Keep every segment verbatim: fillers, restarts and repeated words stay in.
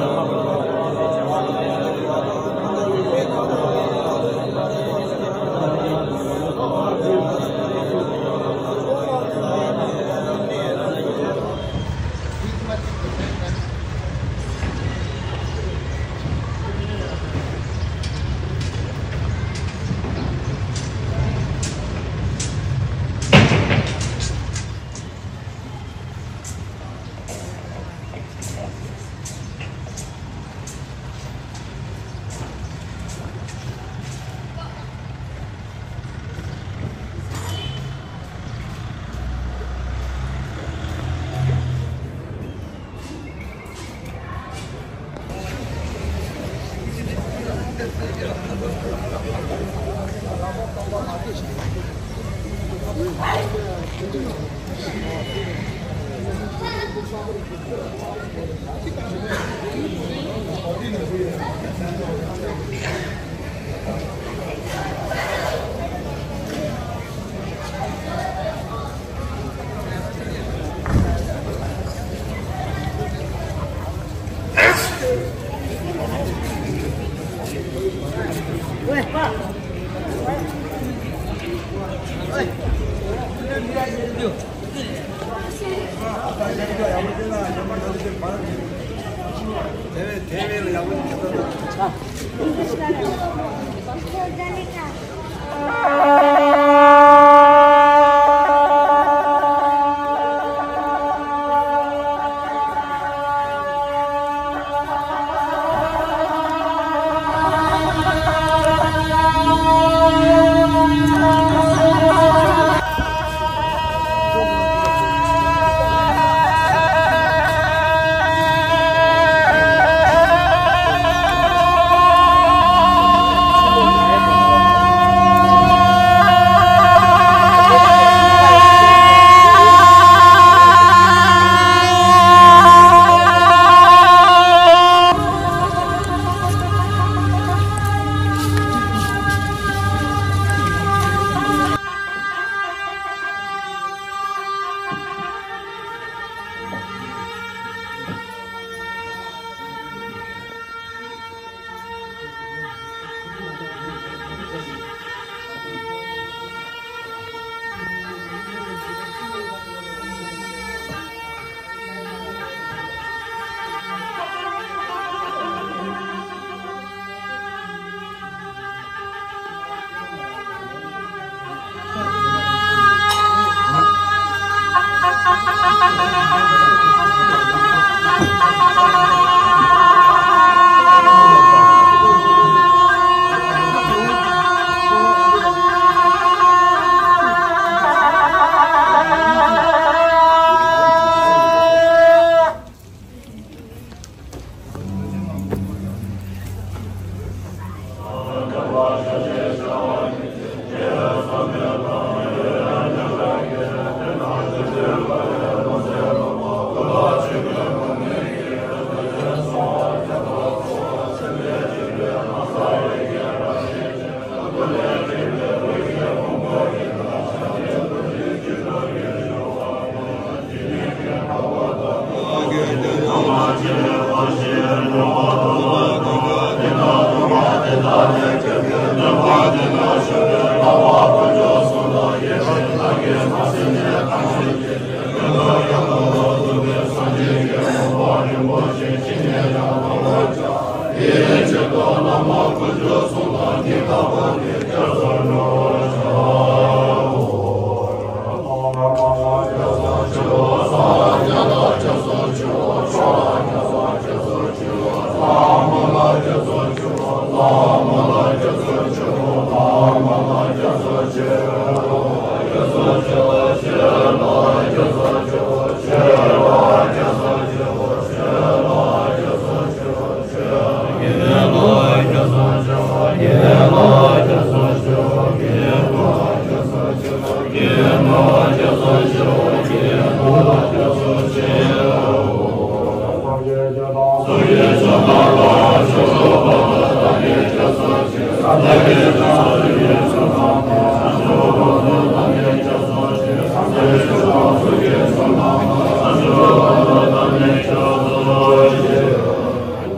Thank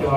you.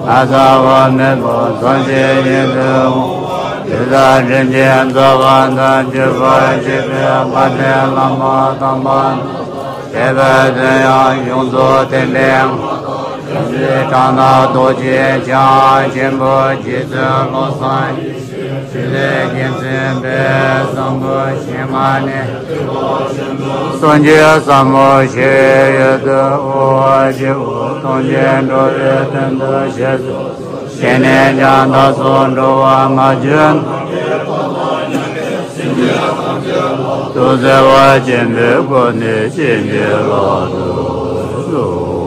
ན་ཚ་བ་མེད་པ་ཐམས་ཅད་ཡིན་ཏེ། དེ་དག་དྲིན་ཅན་རྩ་བ་དང་བརྒྱུད་པར་བྱེད་པའི་དཔལ་ལྡན་བླ་མ་དམ་པ་རྣམས་དད་པའི་དོན་ཡང་ཡོངས་རྫོགས་བསྟན་པའི་ངང་དུ་བྱོན་པའི་དྲང་སྲོང་རྡོ་རྗེ་འཆང་ཆེན་པོ་རྗེ་བཙུན་བློ་བཟང་ཡེ་ཤེས་འཕྲིན་ལས་རྒྱལ་མཚན་དཔལ་བཟང་པོ་ཞིང་ཁམས་ནས། སངས་རྒྱས་ཟབ་མོ་ཞི་བའི་ཡུལ་དུ་དབུ་བར་བྱེད། དུས་གསུམ་འགྲོ་བའི་དོན་དུ་ཞལ་གཟིགས། སྐྱེས་ནས་ཀྱང་བདག་སོགས་འགྲོ་བ་མ་གྱུར་ནམ། དུ་བརྩེ་བ་ཆེན་པོའི་སྒོ་ནས་བྱིན་གྱིས་བརླབ་ཏུ་གསོལ།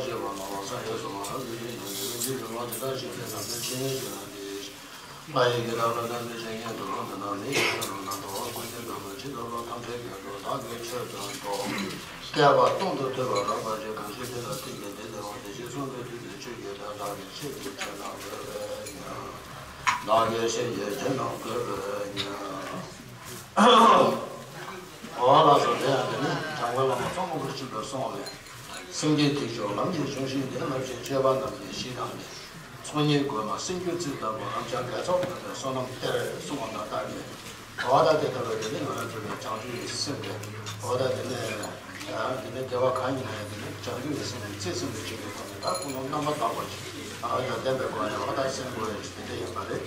ཞེས་པ་ལ་ལོ་ཙཱ་ཡོངས་སུ་མ་རབས་ཀྱི་ཡིད་ཀྱི་ནང་དུ་ཡོད་ཀྱི་ཡོད་པ་དེ་དག་ཞིག་ལས་ན་མེད་ཕྱིན་ཞེས་ན་འདི། ལྷ་ཡི་གི་རབ་ལ་ན་མེད་ཕྱིན་ངན་དུ་རང་དུ་ན་མེད་ཀྱི་རང་ན་དོ་བ་ཀུན་གྱི་རང་ལ་ཇི་ལྟ་བ་ཐམས་ཅད་ཀྱི་དོན་དུ་བདག་གིས་ཆོས་སྟོན་ཏོ། བསྐལ་པ་སྟོང་དུ་ཐོས་པ་རགས་པ་ཅན་གང་ཞིག་དེ་ལ་ཐུགས་ཀྱི་དེ་ལས་འོང་དེ་ཞེས་གསུངས་པའི་དུས་ནས་ཆོས་ཀྱི་དོན་བདག་གིས་ཆོས་ཀྱི་ཆོས་རྣམས་འགོད་པས་ཉོན། བདག་གིས་ཆོས་ཀྱི་ཆོས་རྣམས་འགོད་པས་ཉོན། འོ་ལགས་སོ། དེ་ཡང་དེ་ནི་འཇམ་མགོན་བླ་མ་གཙང་པ་པོ་ཆེན་པོས་གསུངས་པའི་སེམས་བསྐྱེད་ཐིག་མཆོག་ལམ་གྱི་གཞུང་ཤིང་འདི། རླབས་ཆེན་སྤྱོད་པ་རྣམས་ཀྱི་གཞི་དང་ནི། ཚོགས་གཉིས་བགོས་མ་སེམས་རྒྱུད་རྩིས་ལྟ་བུ། རབ་འབྱམས་དགེ་ཚོགས་བགོས་པའི་བསོད་ནམས་གཏེར། གསུངས་པ་ན་བདག་གིས་འོ་ད་དེ་ལྟ་བུའི་དེ་ནི་ང་རང་ཚོ་ལ་བྱང་ཆུབ་ཀྱི་སེམས་དེ་འོ་ད་དེ་ནི་དེ་ནི་དགེ་བ་གང་ཡིན་ན་ཡང་དེ་ནི་བྱང་ཆུབ་ཀྱི་སེམས་ཀྱི་རྩིས་ཟིན་པའི་ཆེད་དུ་ཁོ་ནི་ད་ཀུན་སློང་རྣམ་པར་དག་པ་ཞིག་ཨ་ཡང་ལྡན་པའི་སྒོ་ནས་འོ་ད་སེམས་བསྒོ་ཡ་ཞིག་དེ་འདྲ་ཡིན་པ་རེད།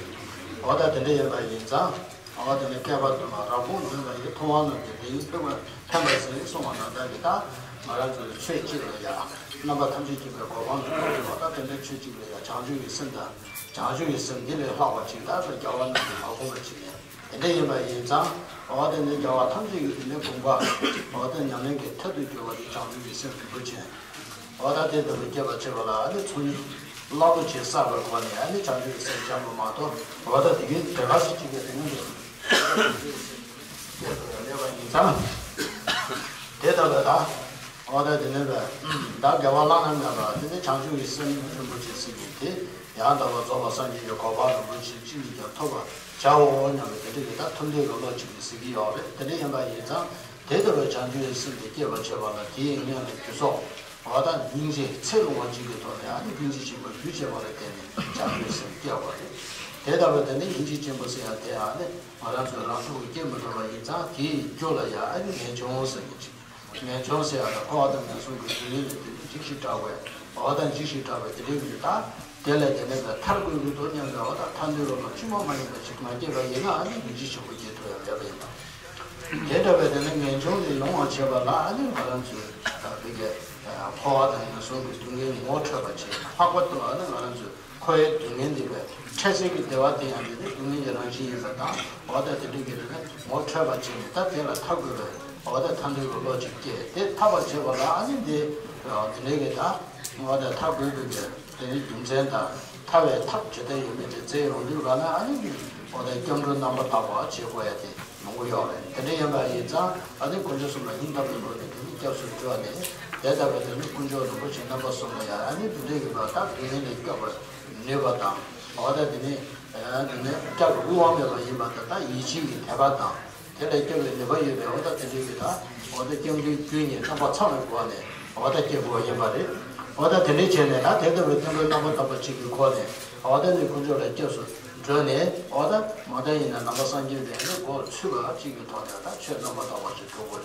འོ་ད་དེ་འདྲ་ཡིན་པ་ཡིན་ཙང་། འོ་དེ་ནི་བསྐལ་པ་དུ་མ་རབ་དགོངས་འདུན་པ་ཡིས། ཐུབ་དབང་རྣམས་ཀྱི་དེ་ཡིས་ཕུལ་བ་ཕན་པ་ཟེར་གསུངས་པ་ན་བདག་གིས་ད་ང་རང་ཚོའི་ཆོས་གཅིག་ལ་ཡ་རྣམ་པ་ཐམས་ཅད་མཁྱེན་པའི་གོ་འཕང་དུ་འགྲོ་བའི་འོ་ད་དེ་འདྲའི་ཆོས་གཅིག་ལ་ཡ་བྱང་ཆུབ་ཀྱི་སེམས་དང་བྱང་ཆུབ་ཀྱི་སེམས་འདི་ལས་ལྷག་པ་ཅིག་ད་ལྟ་རྒྱལ་བ་རྣམས་ཀྱིས་མ་དགོངས་པ་ཅིག་ནས་དེ་འདྲ་ཡིན་པ་ཡིན་ཙང་། འོ་དེ་ནི་རྒྱལ་བ་ཐམས་ཅད་ཀྱི་དེ་ནི་དགོངས་པ་འོ་དེ་ཉམས་ལེན་གྱི་མཐར་ཐུག་གྱུར་པ་དེ་བྱང་ཆུབ་ཀྱི་སེམས་རིན་པོ་ཆེ། འོ་ད་དེ་ལྟ་བུ་སྐྱེ་བར་བྱེད་པ་ལ་ཨ་ནི་ཚོགས་གཉིས་རླབས་པོ་ཆེ་བསགས་པའི་སྒོ་ནས་ཨ་ནི་བྱང་ཆུབ་ཀྱི་སེམས་སྦྱངས་པ་མ་གཏོགས་འོ་ད་དེ་གའི་དེ་ག་ཞིག་ཅིག་གི་དེ་ནི་འདུག་སྐྱེ་བར་མེད་པ་ཡིན་ཙང་། དེ་ལྟ་བུ་ད་འོ་ད་དེ་ནི་བས་ད་དགེ་བ་བླ་ན་མེད་པ་དེ་ནི་བྱང་ཆུབ་ཀྱི་སེམས་རིན་པོ་ཆེ་ཟེར་མཁན་དེ་ཡང་དག་པར་རྫོགས་པ་སངས་རྒྱས་ཀྱི་གོ་འཕང་རིན་པོ་ཆེ་ཅི་ནས་ཀྱང་ཐོབ་པར་བྱའོ་སྙམ་པའི་དེ་འདྲ་གི་ད་ཐུགས་འདོད་ཀྱི་བློ་ཅིག་གིས་ཟེར་གྱི་ཡོད་རེད། དེ་འདྲ་ཡིན་པ་ཡིན་ཙང་དེ་ལྟ་བུའི་བྱང་ཆུབ་ཀྱི་སེམས་དེ་སྐྱེ་བར་བྱེད་པ་ལ་དེའི་སྔོན་ལ་རྒྱུ་ཚོགས། འོ་ད་སྙིང་རྗེ་ཚེ་ལོངས་པ་གཅིག་གི་ཐོག་ནས་ཨ་ནི་སྙིང་རྗེ་ཆེན་པོ་རྒྱུ་བྱེད་པ་ལ་བརྟེན་ནས་བྱང་ཆུབ་སེམས་སྐྱེ་བ་རེད། དེ་ལྟ་བུ་དེ་ནི་སྙིང་རྗེ་ཆེན་པོ་ཟེར་ཡ་དེ་ཨ་ནི་ང་རང་ཚོའི་རང་ཕྱོགས་ཀྱིས་སྐྱེ་མི་ཐུབ་པ་ཡིན་ཙང་དེའི་རྒྱུ་ལ་ཡ་ཨ་ནི་ངེས་འབྱུང་ཟེར་གྱི་ཅིག་ངེས་འབྱུང་ཟེར་ཡ་ལ་འཁོར་བ་དང་ངན་སོང་གི་སྡུག་བསྔལ་ལས་དེ་ནི་འཇིགས་ཤིང་སྐྲག་པའི་འོ་ད་འཇིགས་ཤིང་སྐྲག་པའི་དེ་རིང་གི་ད་དེ་ལས་དེ་ནི་ཐར་དགོས་ཀྱི་འདུག་སྙམ་པའི་འོ་ད་ཐར་འདོད་རོ་ལ་བཅོས་མ་མ་ཡིན་པ་ཞིག་མ་སྐྱེས་པ་ཡིན་ན་ཨ་ནི་སྙིང་རྗེ་ཆེན་པོ་སྐྱེ་ཐུབ་ཡ་མེད་པ་ཡིན་པ། དེ་འདྲ་བའི་དེ་ནི་ངེས་འབྱུང་ལས་ཡོང་བར་བྱེད་པ་ལ་ཨ་ནི་ང་རང་ཚོས་བོད་ཀྱི་འཁོར་བ་དང་ངན་སོང་གི་སྡུག་བསྔལ་ངོ་འཕྲོད་པ་བྱེད། ལྷག་པར་དུ་ཨ་ནི་ང་རང་ཚོས་འཁོར་བའི་སྡུག་བསྔལ་འདི་བས་འཕྲལ་སེལ་གྱི་བདེ་བ་དེ་ཡང་དེ་ནི་སྡུག་བསྔལ་གྱི་རང་བཞིན་ཡིན་པ་དང་འོ་ད་དེ་འདྲ་གི་དེ་ནི་ངོ་འཕྲོད་པ་བྱས་ནས་ད་དེ་ལ་ཐར་དགོས་པའི་འོ་ད་ཐར་འདོད་ཀྱི་བློ་ཅིག་སྐྱེས། དེ་ཐར་བར་བྱེད་པ་ལ་ཨ་ནི་འདི་དེ་འདྲ་གི་ད་འོ་ད་ཐར་དགོས་པའི་གི་དེ་ནི་རྒྱུ་མཚན་དང་ཐར་བའི་ཐབས་ཇི་ལྟར་ཡོད་མེད་དེ་བཙལ་ཡོང་དུས་ག་ན་ཨ་ནི་འོ་ད་སྐྱབས་འགྲོ་རྣམ་པར་དག་པ་བྱེད་དགོས་ཡ་དེ་ཡོང་གི་ཡོད་རེད། དེ་འདྲ་ཡིན་པ་ཡིན་ཙང་ཨ་ནི་དཀོན་མཆོག་གསུམ་ལ་སྙིང་ཐག་པའི་སྒོ་ནས་དེ་ནི་སྐྱབས་སུ་འགྲོ་ནས་དེ་ལྟ་བུའི་དེ་ནི་དཀོན་མཆོག་རིན་པོ་ཆེ་རྣམ་པ་གསུམ་ལ་ཡང་ཨ་ནི་དེ་འདྲ་ཡིན་པ་ད་དེ་ནི་ལས་སྐྱོབ་པར་ནུས་པ་དང་འོ་ད་དེ་ནི་དེ་ནི་སྐྱབས་ཀྱི་དབུལ་བ་མེད་པ་ཡིན་པ་དང་ད་ཡིད་ཆེས་ཀྱི་དད་པ་དང་། དེ་ལས་སྐྱོབ་པའི་ནུས་པ་ཡོད་པའི་འོ་ད་དེ་འདྲའི་གི་ད་འོ་ད་སྐྱབས་འགྲོའི་རྒྱུ་ཉིད་རྣམ་པ་ཚང་བའི་སྒོ་ནས་འོ་ད་སྐྱེ་དགོས་ཡིན་པ་རེད། འོ་ད་དེ་འདྲའི་བྱས་ནས་ད་དེ་ལྟ་བུའི་སྐྱབས་འགྲོ་རྣམ་པར་དག་པ་གཅིག་གི་སྒོ་ནས་འོ་ད་ནི་དཀོན་མཆོག་ལ་སྐྱབས་སུ་འགྲོ་ནས་འོ་ད་མ་ད་ཡིན་ན་ནང་པ་སངས་རྒྱས་པའི་ནི་སྒོ་ཚུད་པ་གཅིག་གི་ཐོག་ནས་ད་ཆོས་རྣམ་པར་དག་པ་ཅིག་ཐོབ་དགོས་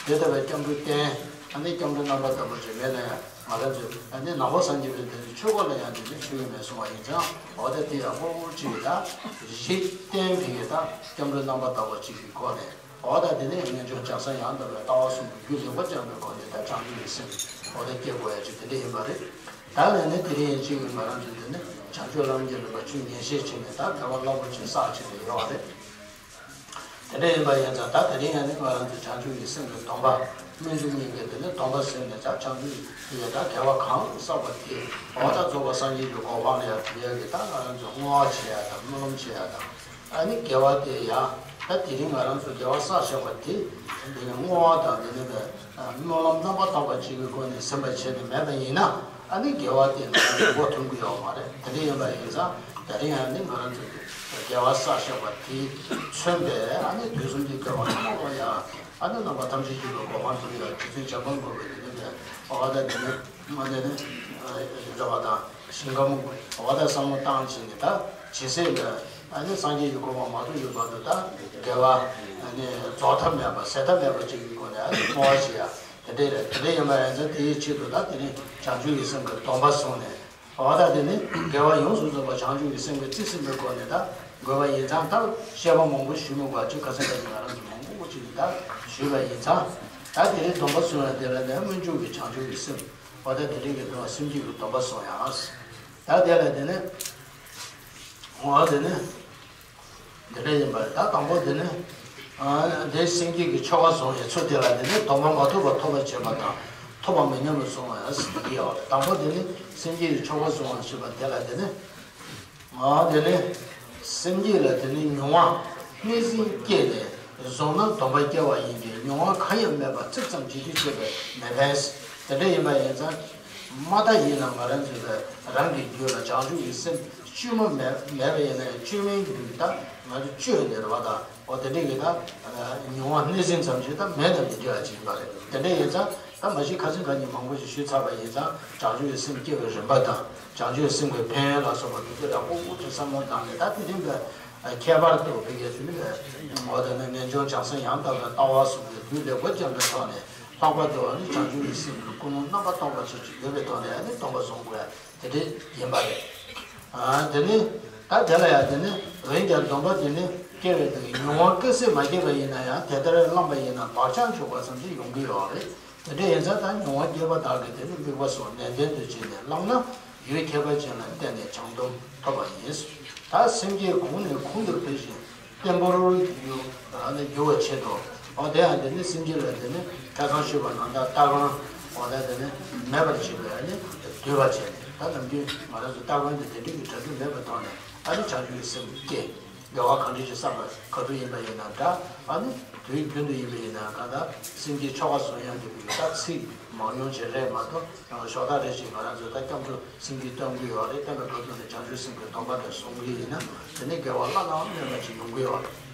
རེད། དེ་ལྟ་བུའི་སྐྱབས་འགྲོ་བསྟེན་ཨ་ནི་སྐྱབས་འགྲོ་རྣམ་པར་དག་པ་ཅིག་མེད་ན་ཡང་། ང་རང་ཚོས་ཨ་ནི་ནང་པ་སངས་རྒྱས་པའི་འདི་ནི་ཆོས་སྐོར་ལ་ཡང་འདི་ནི་ཆོས་ཡོད་མེད་གསུང་བ་ཡིན་ཙང་འོ་ད་དེ་ཡང་ཕྲན་བུ་གཅིག་གི་ད་གཞི་རྟེན་དེ་གི་ད་སྐྱབས་འགྲོ་རྣམ་པར་དག་པ་གཅིག་གི་སྒོ་ནས་འོ་ད་དེ་ནི་ངེས་འབྱུང་བྱང་སེམས་ཡང་དག་པའི་ལྟ་བ་གསུམ་གྱི་རྒྱུ་ལེགས་པར་སྦྱངས་པའི་སྒོ་ནས་ད་བྱང་ཆུབ་ཀྱི་སེམས་འོ་ད་སྐྱེ་དགོས་ཡ་ཅིག་དེ་འདྲ་ཡིན་པ་རེད། ད་ལས་ནི་དེ་རིང་ཡིན་གཅིག་གི་ང་རང་ཚོས་འདི་ནི་བྱང་ཆུབ་ལམ་གྱི་རིམ་པ་ཆོས་ཉན་བཤད་བྱས་ནས་ད་དགེ་བ་རླབས་པོ་ཆེ་བསགས་བྱས་ནས་ཡོད་པ་རེད། དེ་འདྲ་ཡིན་པ་ཡིན་ཙང་ད་དེ་རིང་ཡང་ནི་ང་རང་ཚོའི་བྱང་ཆུབ་ཀྱི་སེམས་ཀྱི་སྡོམ་པ་སྨོན་འཇུག་གཉིས་ཀྱི་དེ་ནི་སྡོམ་པ་ཟིན་ནས་ད་བྱང་ཆུབ་ཀྱི་ད་དགེ་བ་གང་བསགས་པ་དེ་འོ་ད་རྫོགས་པ་སངས་རྒྱས་ཀྱི་གོ་འཕང་ལ་ཡང་ཐུག་ཡག་གི་ད་ང་རང་ཚོས་བསྔོ་བ་བྱེད་ཡག་དང་སྨོན་ལམ་བྱེད་ཡག་དང་ཨ་ནི་དགེ་བ་དེ་ཡང་ད་དེ་རིང་ང་རང་ཚོས་དགེ་བ་བསགས་བཞག་པ་དེ་དེ་ནི་བསྔོ་བ་དང་དེ་ནི་སྨོན་ལམ་རྣམ་པར་དག་པ་གཅིག་གི་སྒོ་ནས་ཟིན་པ་བྱས་ནས་མེད་པ་ཡིན་ན། ཨ་ནི་དགེ་བ་དེ་ང་རང་ཚོ་མགོ་ཐོན་གྱི་ཡོད་མ་རེད། དེ་འདྲ་ཡིན་པ་ཡིན་ཙང་དེ་རིང་ཡང་ནི་ང་རང་ཚོ་དགེ་བ་བསགས་བཞག་པ་དེས་མཚོན་པའི་ཨ་ནི་དུས་གསུམ་གྱི་དགེ་བ་ཚང་མ་ལ་ཡང་ཨ་ནི་རྣམ་པ་ཐམས་ཅད་མཁྱེན་པའི་གོ་འཕང་ཐོབ་ཡག་རྗེ་བཙུན་བྱམས་པ་མགོན་པོས་དེ་ནི་ཨ་ད་དེ་ནི་མ་དེ་ནི་རེ་བ་དང་ཞིང་ཁམས་ཨ་ད་བསམ་བློ་བཏང་བྱས་ནས་ད་ཇི་སྲིད་ལ་ཨ་ནི་སངས་རྒྱས་ཀྱི་གོ་འཕང་མ་ཐོབ་ཡོད་བར་དུ་ད་དགེ་བ་ཨ་ནི་རྫོགས་ཐབས་མེད་པ་ཟད་ཐབས་མེད་པ་ཅིག་གི་སྒོ་ནས་ཨ་ནི་བསྔོ་བ་བྱེད་ཡག་དེ་འདྲ་རེད། དེ་འདྲ་ཡིན་པ་ཡིན་ཙང་དེའི་ཆེད་དུ་ད་དེ་ནི་བྱང་ཆུབ་ཀྱི་སེམས་ཀྱི་སྡོམ་པ་བཟུང་ནས་འོ་ད་དེ་ནི་དགེ་བ་ཡོངས་སུ་རྫོགས་པ་བྱང་ཆུབ་ཀྱི་སེམས་ཀྱི་རྩིས་ཟིན་པའི་སྒོ་ནས་ད་དགོས་པ་ཡིན་ཙང་ད་བཤད་པ་མང་པོ་ཞུ་མི་དགོས་ཅིག་ཁ་སང་ད་ང་རང་ཚོ་མང་པོ་ཅིག་ནི་ད་ཞུས་པ་ཡིན་ཙང་ད་དེ་རིང་སྡོམ་པ་བཟུང་ཡག་དེ་ལ་ནི་སྨོན་འཇུག་གི་བྱང་ཆུབ་ཀྱི་སེམས་འོ་ད་དེ་རིང་གི་སྡོམ་པ་སེམས་བསྐྱེད་ཀྱི་སྡོམ་པ་བཟུང་ཡག་ད་དེ་ལ་དེ་ནི་འོ་དེ་ནི། འདི་འདྲ་ཡིན་པ་རེད། ད་དང་པོ་འདི་ནི། ཨ་དེ་སེམས་བསྐྱེད་ཀྱི་ཆོ་ག་བཟུང་བའི་ཚུལ་དེ་ལ་འདི་ནི་སྡོམ་པ་མ་ཐོབ་པ་ཐོབ་པར་བྱེད་པ་དང་། ཐོབ་པ་མི་ཉམས་པར་བཟུང་བ་ཡང་ཟེར་གྱི་ཡོད་རེད། དང་པོ་དེ་ནི་སེམས་བསྐྱེད་ཀྱི་ཆོ་ག་བཟུང་བ་ཞེས་པ་དེ་ལ་དེ་ནི། ཨ་དེ་ནི་སེམས་བསྐྱེད་ལ་དེ་ནི་མྱོང་བ་སྣོད་ཟིན་སྐྱེས་ནས་བཟུང་ན་སྡོམ་པ་སྐྱེ་བ་ཡིན་གྱི། མྱོང་བ་གང་ཡང་མེད་པར་ཚིག་ཙམ་བྱེད་དུས་བྱེད་པས་མི་ཕན། དེ་འདྲ་ཡིན་པ་ཡིན་ཙང་། མ་མཐའ་ཡིན་ན་ང་རང་ཚོས་རང་གི་རྒྱུད་ལ་བྱང་ཆུབ་ཀྱི་སེམས་བཅོས་མ་མེད་མེད་པ་ཡིན་ན་ཡང་། བཅོས་མིན་རྒྱུད་ད་ང་ཚོ་བཅོས་ནས་རེད་བ་དང་། འོ་དེ་འདྲ་གི་ད་མྱོང་བ་སྣོད་ཟིན་ཙམ་ཞིག་ད་མེད་དང་མི་འབྲལ་བ་ཅིག་ཡིན་པ་རེད། དེ་འདྲ་ཡིན་ཙང་ད་མ་གཞི་ཁ་སང་ཁ་ཉིན་མང་པོ་ཞིག་ཞུས་ཚར་བ་ཡིན་ཙང་། བྱང་ཆུབ་ཀྱི་སེམས་སྐྱེ་བའི་རིམ་པ་དང་། བྱང་ཆུབ་སེམས་ཀྱི་ཕན་ཡོན་ལ་སོགས་པ་འདི་ཚོ་ཡག་པོ་ཅིག་བསམ་བློ་བཏང་ནས། ད་དེ་རིང་གི་ཁྱད་པར་དུ་བོད་ཀྱི་ཚུལ་ནི་འོ་དེ་ནི་རྣལ་འབྱོར་བྱང་སེམས་ཡང་དག་པའི་ལྟ་བ་གསུམ་གྱི་རྒྱུད་ལེགས་པོ་སྦྱངས་པའི་ཐོག་ནས། ལྷག་པར་དུ་ཨ་ནི་བྱང་ཆུབ་ཀྱི་སེམས་ཀྱི་ཀུན་སློང་རྣམ་པར་རྟོག་པ་ཅན་ཞིག་ཡོད་པའི་ཐོག་ནས་ཨ་ནི་སྡོམ་པ་བཟུང་དགོས་དེ་འདྲ་ཡིན་པ་རེད། ཨ་དེ་ནི་ད་དེ་ལ་ཡང་དེ་ནི་འོན་ཀྱང་སྡོམ་པ་དེ་ནི་སྐྱེ་བའི་དུས་མྱོང་བ་སྐྱེ་སྲིད་མ་སྐྱེས་པ་ཡིན་ན་ཡང་། དེ་ལྟར་བླངས་པ་ཡིན་ན་བག་ཆགས་འཇུག་པ་ཙམ་ཞིག་ཡོང་གི་ཡོད་རེད། དེ་འདྲ་ཡིན་ཙང་ད་མྱོང་བ་སྐྱེས་པ་དག་གིས་དེ་ནི་དམིགས་པ་སོགས་ནན་ཏན་དུ་བྱས་ནས་བླངས་ན། ཡུལ་ཁྱད་པར་ཅན་ལ་བརྟེན་ནས་བྱང་སྡོམ་ཐོབ་པ་ཡིན། ད་སེམས་བསྐྱེད་གོང་ནས་གོང་དུ་འཕེལ་ཞིང་བརྟན་པོར་གྱུར་ནས་འགྱུར་བའི་ཆེད་དུ། འོ་དེ་ཡང་དེ་ནི་སེམས་བསྐྱེད་ལ་དེ་ནི་ཁ་སང་ཞུས་པ་ནང་ལྟར་སྟ་གོན། འོ་ད་དེ་ནི་མེད་པར་བྱེད་པའི་ཨ་ནི་འདུལ་བ་བྱས་ནས། ད་ནམ་རྒྱུན་ང་རང་ཚོ་སྟ་གོན་དེ་དེ་འདྲའི་གི་གྲ་སྒྲིག་མེད་པའི་ཐོག་ནས་ཨ་ནི་བྱང་ཆུབ་ཀྱི་སེམས་བསྐྱེད། དགེ་བ་གང་འདྲ་ཞིག་བསགས་པ་ག་དུས་ཡིན་པ་ཡིན་ན་འདྲ། ཨ་ནི་དུས་རྒྱུན་དུ་ཡིན་པ་ཡིན་ན་གང་ལྟར་སེམས་བསྐྱེད་ཆོ་ག་བཟུང་ཡག་གི་བར་དུ་ད་ཚིག་མང་ཉུང་ཅིག་རེད་མ་གཏོགས། ཞོགས་ད་རེ་ཞིག་ང་རང་ཚོས་ད་སྐྱབས་འགྲོ་སེམས་བསྐྱེད་བཏོན་གྱི་ཡོད་རེད། བསྟན་པའི་བར་དུ་ནས་བྱང་ཆུབ་སེམས་ཀྱི་སྡོམ་པ་འདྲ་བཟུང་གི་ཡིན་ན། དེ་ནི་དགེ་བ་བླ་ན་མེད་པ་ཅིག་ཡོང་གི་ཡོད་རེད།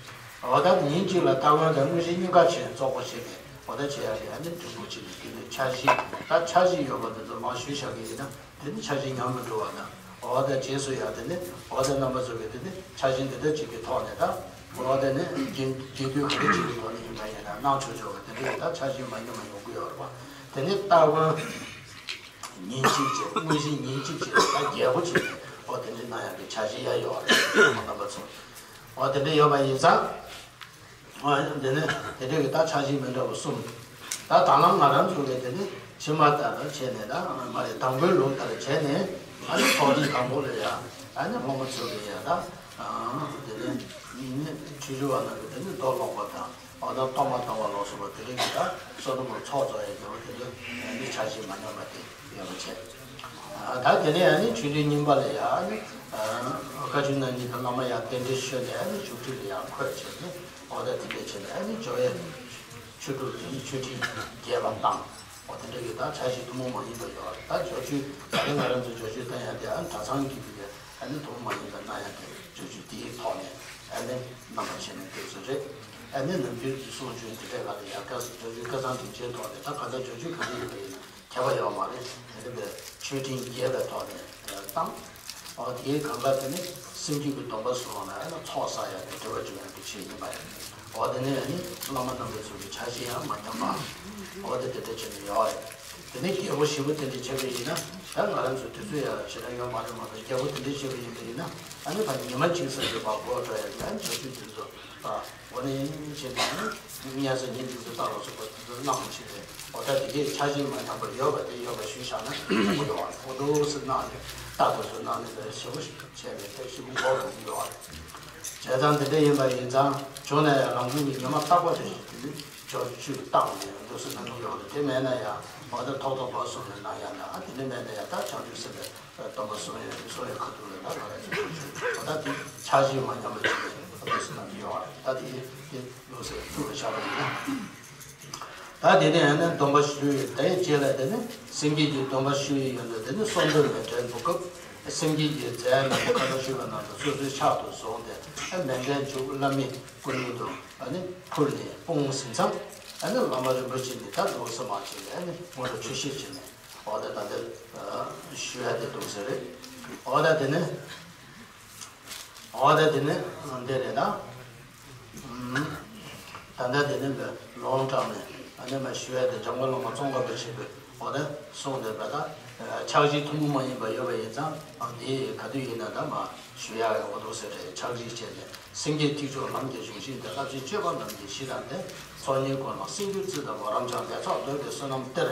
འོ་ད་ཉིན་གཅིག་ལ་སྟ་གོན་དང་དངོས་གཞི་གཉིས་ཀ་བྱས་རྫོགས་པ་བྱས་ནས། འོ་ད་བྱེད་ཡག་གི་ཨ་ནི་འབྲིང་པོ་བྱས་ནས། དེ་ནི་འཆར་གཞི། ད་འཆར་གཞི་ཡོད་པ་དེ་ཚོ་མར་ཞུས་བཞག་གི་ཡིན་ན། དེ་ནི་འཆར་གཞི་ཉམས་མི་འགྲོ་བ་དང་། འོ་ད་རྗེས་སུ་ཡང་དེ་ནི་འོ་ད་རྣམ་པ་ཚོ་གིས་དེ་ནི་འཆར་གཞི་འདི་འདྲ་ཅིག་གི་ཐོག་ནས། ད་འོ་ད་ནི་རྒྱུན་རྒྱུན་མཐུད་ག་འདྲ་ཅིག་གི་ཐོག་ནས་ཡིན་པ་ཡིན་ན་གནང་ཆོག་ཆོག་གི། དེ་འདྲ་ཡིན་ད་འཆར་གཞི་མ་ཉམས་པ་ཡོང་གི་ཡོད་རེད་པ། དེ་ནི་སྟ་གོན་ཉིན་གཅིག་བྱས། དངོས་གཞི་ཉིན་གཅིག་བྱས། ད་རྒྱས་པོ་བྱས་ནས་འོ་དེ་འདྲ་གནང་ཡག་གི་འཆར་གཞི་ཡང་ཡོད་རེད། རྣམ་པ་ཚོ། འོ་དེ་འདྲ་ཡོད་པ་ཡིན་ཙང་། འོ་དེ་ནས་དེ་འདྲ་གི་ད་འཆར་གཞི་མི་འདྲ་བ་གསུམ། ད་ད་ལམ་ང་རང་ཚོ་གི་དེ་ནི་ཕྱི་མ་ལྟར་བྱས་ནས། ད་མ་རེད། དང་པོའི་ལུགས་ལྟར་བྱས་ནས། ཨ་ནི་ཚོགས་ཐེངས་དང་པོ་ལ་ཡ། ཨ་ནི་སློབ་མ་ཚོ་གི་ཡ་ད། ཨ་དེ་ནི་ནི་ཆོས་ཞུ་བ་རྣམས་ཀྱིས་དེ་ནི་མདོ་ཀློག་པ་དང་། འོ་ད་གཏོར་མ་གཏོང་བ་ལ་སོགས་པ་དེ་རིགས་ཀྱི་ད་བསོད་ནམས་ཚོགས་རྫོགས་ཡག་གི་འོ་དེ་འདྲ་ནི་འཆར་གཞི་མ་ཉམས་པ་དེ་ཡོད་པ་བྱས། ད་དེ་ནས་ཨ་ནི་ཆོས་འབྲེལ་གཉིས་པ་ལ་ཡ། ཨ་ནི་བཀའ་བརྒྱུད་རྣམ་གཉིས་དང་བླ་མ་ཡར་རྟེན་འབྲེལ་ཞུས་ནས། ཨ་ནི་བཅུ་དྲུག་ལ་ཡར་འཁོད་བྱས་ནས། འོ་ད་དེ་འདྲ་བྱས་ནས་ཨ་ནི་སྦྱོར་བའི་ཆོས་དྲུག་དེ་ནི་མཆོད་སྤྲིན་རྒྱས་པ་བཏང་། འོ་དེ་འདྲ་གི་ད་འཆར་གཞི་ཐུན་མོང་མ་ཡིན་པ་ཡོད་རེད། ད་སྦྱོར་ཆོས་ད་རེས་ང་རང་ཚོ་སྦྱོར་ཆོས་བཏང་ཡག་དེ་ཨ་ནི་གྲྭ་ཚང་གི་དེ་ཨ་ནི་ཐུན་མོང་མ་ཡིན་པ་གནང་ཡག་དེ་སྦྱོར་ཆོས་དེའི་ཐོག་ནས་ཨ་ནི་རྣམ་པ་བྱས་ནས་འདུག་ས་རེད། ཨ་ནི་ནམ་རྒྱུན་གྱི་གསུང་ཆོས་འདི་འདྲའི་ལ་ལ་ཡ། སྐབས་སུ་སྦྱོར་ཆོས་བཀའ་ཐང་སྒྲིག་ཆེན་ཐོག་ནས། ད་ག་ད་སྦྱོར་ཆོས་ག་འདྲ་ཡིན་པ་ཡིན་ན། ཁྱད་པར་ཡོད་མ་རེད། དེ་འདྲ་བའི་མཆོད་སྤྲིན་རྒྱས་པའི་ཐོག་ནས་བཏང་། འོ་དེའི་གང་ག་དེ་ནི་སེམས་རྒྱུད་ཀྱི་སྡོམ་པ་སོགས་ལ་ཨ་ནི་ཚོགས་བསགས་ཡག་གི་སྒྲིབ་པ་སྦྱོང་ཡག་གི་ཆེད་ཡིན་པ་རེད། འོ་དེ་ནི་ཨ་ནི་བླ་མ་རྣམ་པ་ཚོ་གི་འཆར་གཞི་ཡང་མ་ཉམས་པ། འོ་དེ་དེ་འདྲ་བྱས་ནས་ཡོད་རེད། དེ་ནི་རྒྱས་པོ་ཞེ་པོ་དེ་འདྲ་བྱས་པ་ཡིན་ན། ད་ང་རང་ཚོ་དུས་ཚོད་ཡང་ཞེ་དྲག་ཡོད་མ་རེད་མ་གཏོགས། རྒྱས་པོ་དེ་འདྲ་བྱས་པ་ཡིན་པ་ཡིན་ན། ཨ་ནི་ཕར་ཉི་མ་གཅིག་ཙམ་གྱི་བར་འགོར་འགྲོ་ཡག་གི་ཨ་ནི་བྱ་སྤྱོད་དེ་ཚོ། འོ་ན་ཡིན་བྱས་ནས་ཨ་ནི་སྙན་སེང་ཉིན་གཅིག་ཏུ་བཏང་ལ་སོགས་པ་དེ་ཚོ་གནང་བ་བྱས་ཏེ། འོ་ད་དེ་གའི་འཆར་གཞི་མ་ཉམས་པ་ཡོད་པ་དེ་ཡོད་པ་ཞུས་བཞག་ན་ཡག་པོ་ཡོད་པ་རེད། འོ་འདུག་སེ་གནང་ནས་ལྟ་དགོས་ཚུལ་གནང་ནས་ལས་ཞེ་པོ་ཞིག་བྱས་ནས་ལས་ཞེ་པོ་འགོར་འགྲོ་གི་ཡོད་པ་རེད། བྱས་ཙང་དེ་འདྲ་ཡིན་པ་ཡིན་ཙང་བྱུང་ན་ཡང་རང་བྱུང་གི་ཉི་མ་རྟག་པ་རེ་ཞིག་དེ་ནི་སྦྱོར་ཆོས་བཏང་ནས་འདུག་སེ་གནང་གི་ཡོད་རེད། དེ་མེད་ན་ཡང་འོ་ད་ཐོག་ཐོག་བར་གསུམ་ནས་གནང་ཡག་ན། ཨ་དེ་འདྲ་མེད་ན་ཡང་ད་བྱང་ཆུབ་སེམས་དཔའི་སྡོམ་པ་བཟུང་ཡག་གི་བཟུང་ཡག་ཁ་ཐུག་ལ་ད་ང་ལ་ཚོ་ཆོས་ཆོས་འོ་ད་དེ་འཆར་གཞི་མ་ཉམས་པ་ཅིག་ལ་འདུག་སེ་གནང་གི་ཡོད་རེད། ད་དེ་དེ་ལུགས་སྲོལ་བཙུགས་པ་བཞག་པ་ཡིན་ན། ད་དེ་ནས་ཡང་ན་སྡོམ་པ་ཞུས། དེའི་རྗེས་ལ་དེ་ནི་སེམས་བསྐྱེད་ཀྱི་སྡོམ་པ་ཞུ་ཡི་ཡོད་འདུག་དེ་ནི་གསོལ་འདེབས་མཎྜལ་འབུལ་སྐབས་སེམས་བསྐྱེད་ཀྱི་རྫས་རྣམས་ཁ་སང་ཞུས་པ་ནང་དུ་སོ་སོའི་ཕྱག་ཏུ་བཟུང་སྟེ། མཎྜལ་མཇུག་བླ་མའི་སྐུ་མདུན་དུ་ཨ་ནི་ཕུལ་ནས་སྤུངས་ཟིན་ཙང་། ཨ་ནི་བླ་མ་རིན་པོ་ཆེ་ནི་ད་འདུག་སེ་མར་བྱས་ནས་ཨ་ནི་སྔོན་འགྲོ་ཆོས་བཤད་བྱས་ནས། འོ་ད་ད་འདི་ཞུ་ཡག་དེ་འདུག་སེ་རེད། འོ་ད་དེ་ནི། འོ་ད་དེ་ནི་འདི་རེད་ད། ད་ལྟ་དེ་ནི་ལོང་དྲངས་ནས་ཨ་ནི་མ་ཞུ་ཡག་དེ་འཇམ་མགོན་བླ་མ་ཙོང་ཁ་པ་ཆེན་པོས་འོ་ད་གསུངས་ཏེ་བ་ད། འཆར་གཞི་ཐུན་མོང་མ་ཡིན་པ་ཡོད་པ་ཡིན་ཙང་། འདི་ག་དུས་ཡིན་ན་ད་མ་ཞུ་ཡག་འོ་འདུག་སེ་རེད། འཆར་གཞི་བྱས་ནས་སེང་གེའི་ཐིག་མཆོག་ལམ་གྱི་གཞུང་ཤིང་དེ། རླབས་ཆེན་སྤྱོད་པ་རྣམས་ཀྱི་གཞི་དང་ལྡན། ཚོགས་གཉིས་ཀུན་ལ་སེང་གེའི་རྩི་ལྟ་བུ། རབ་འབྱམས་ལྷ་ཚོགས་བསྟོད་པའི་བསོད་ནམས་གཏེར།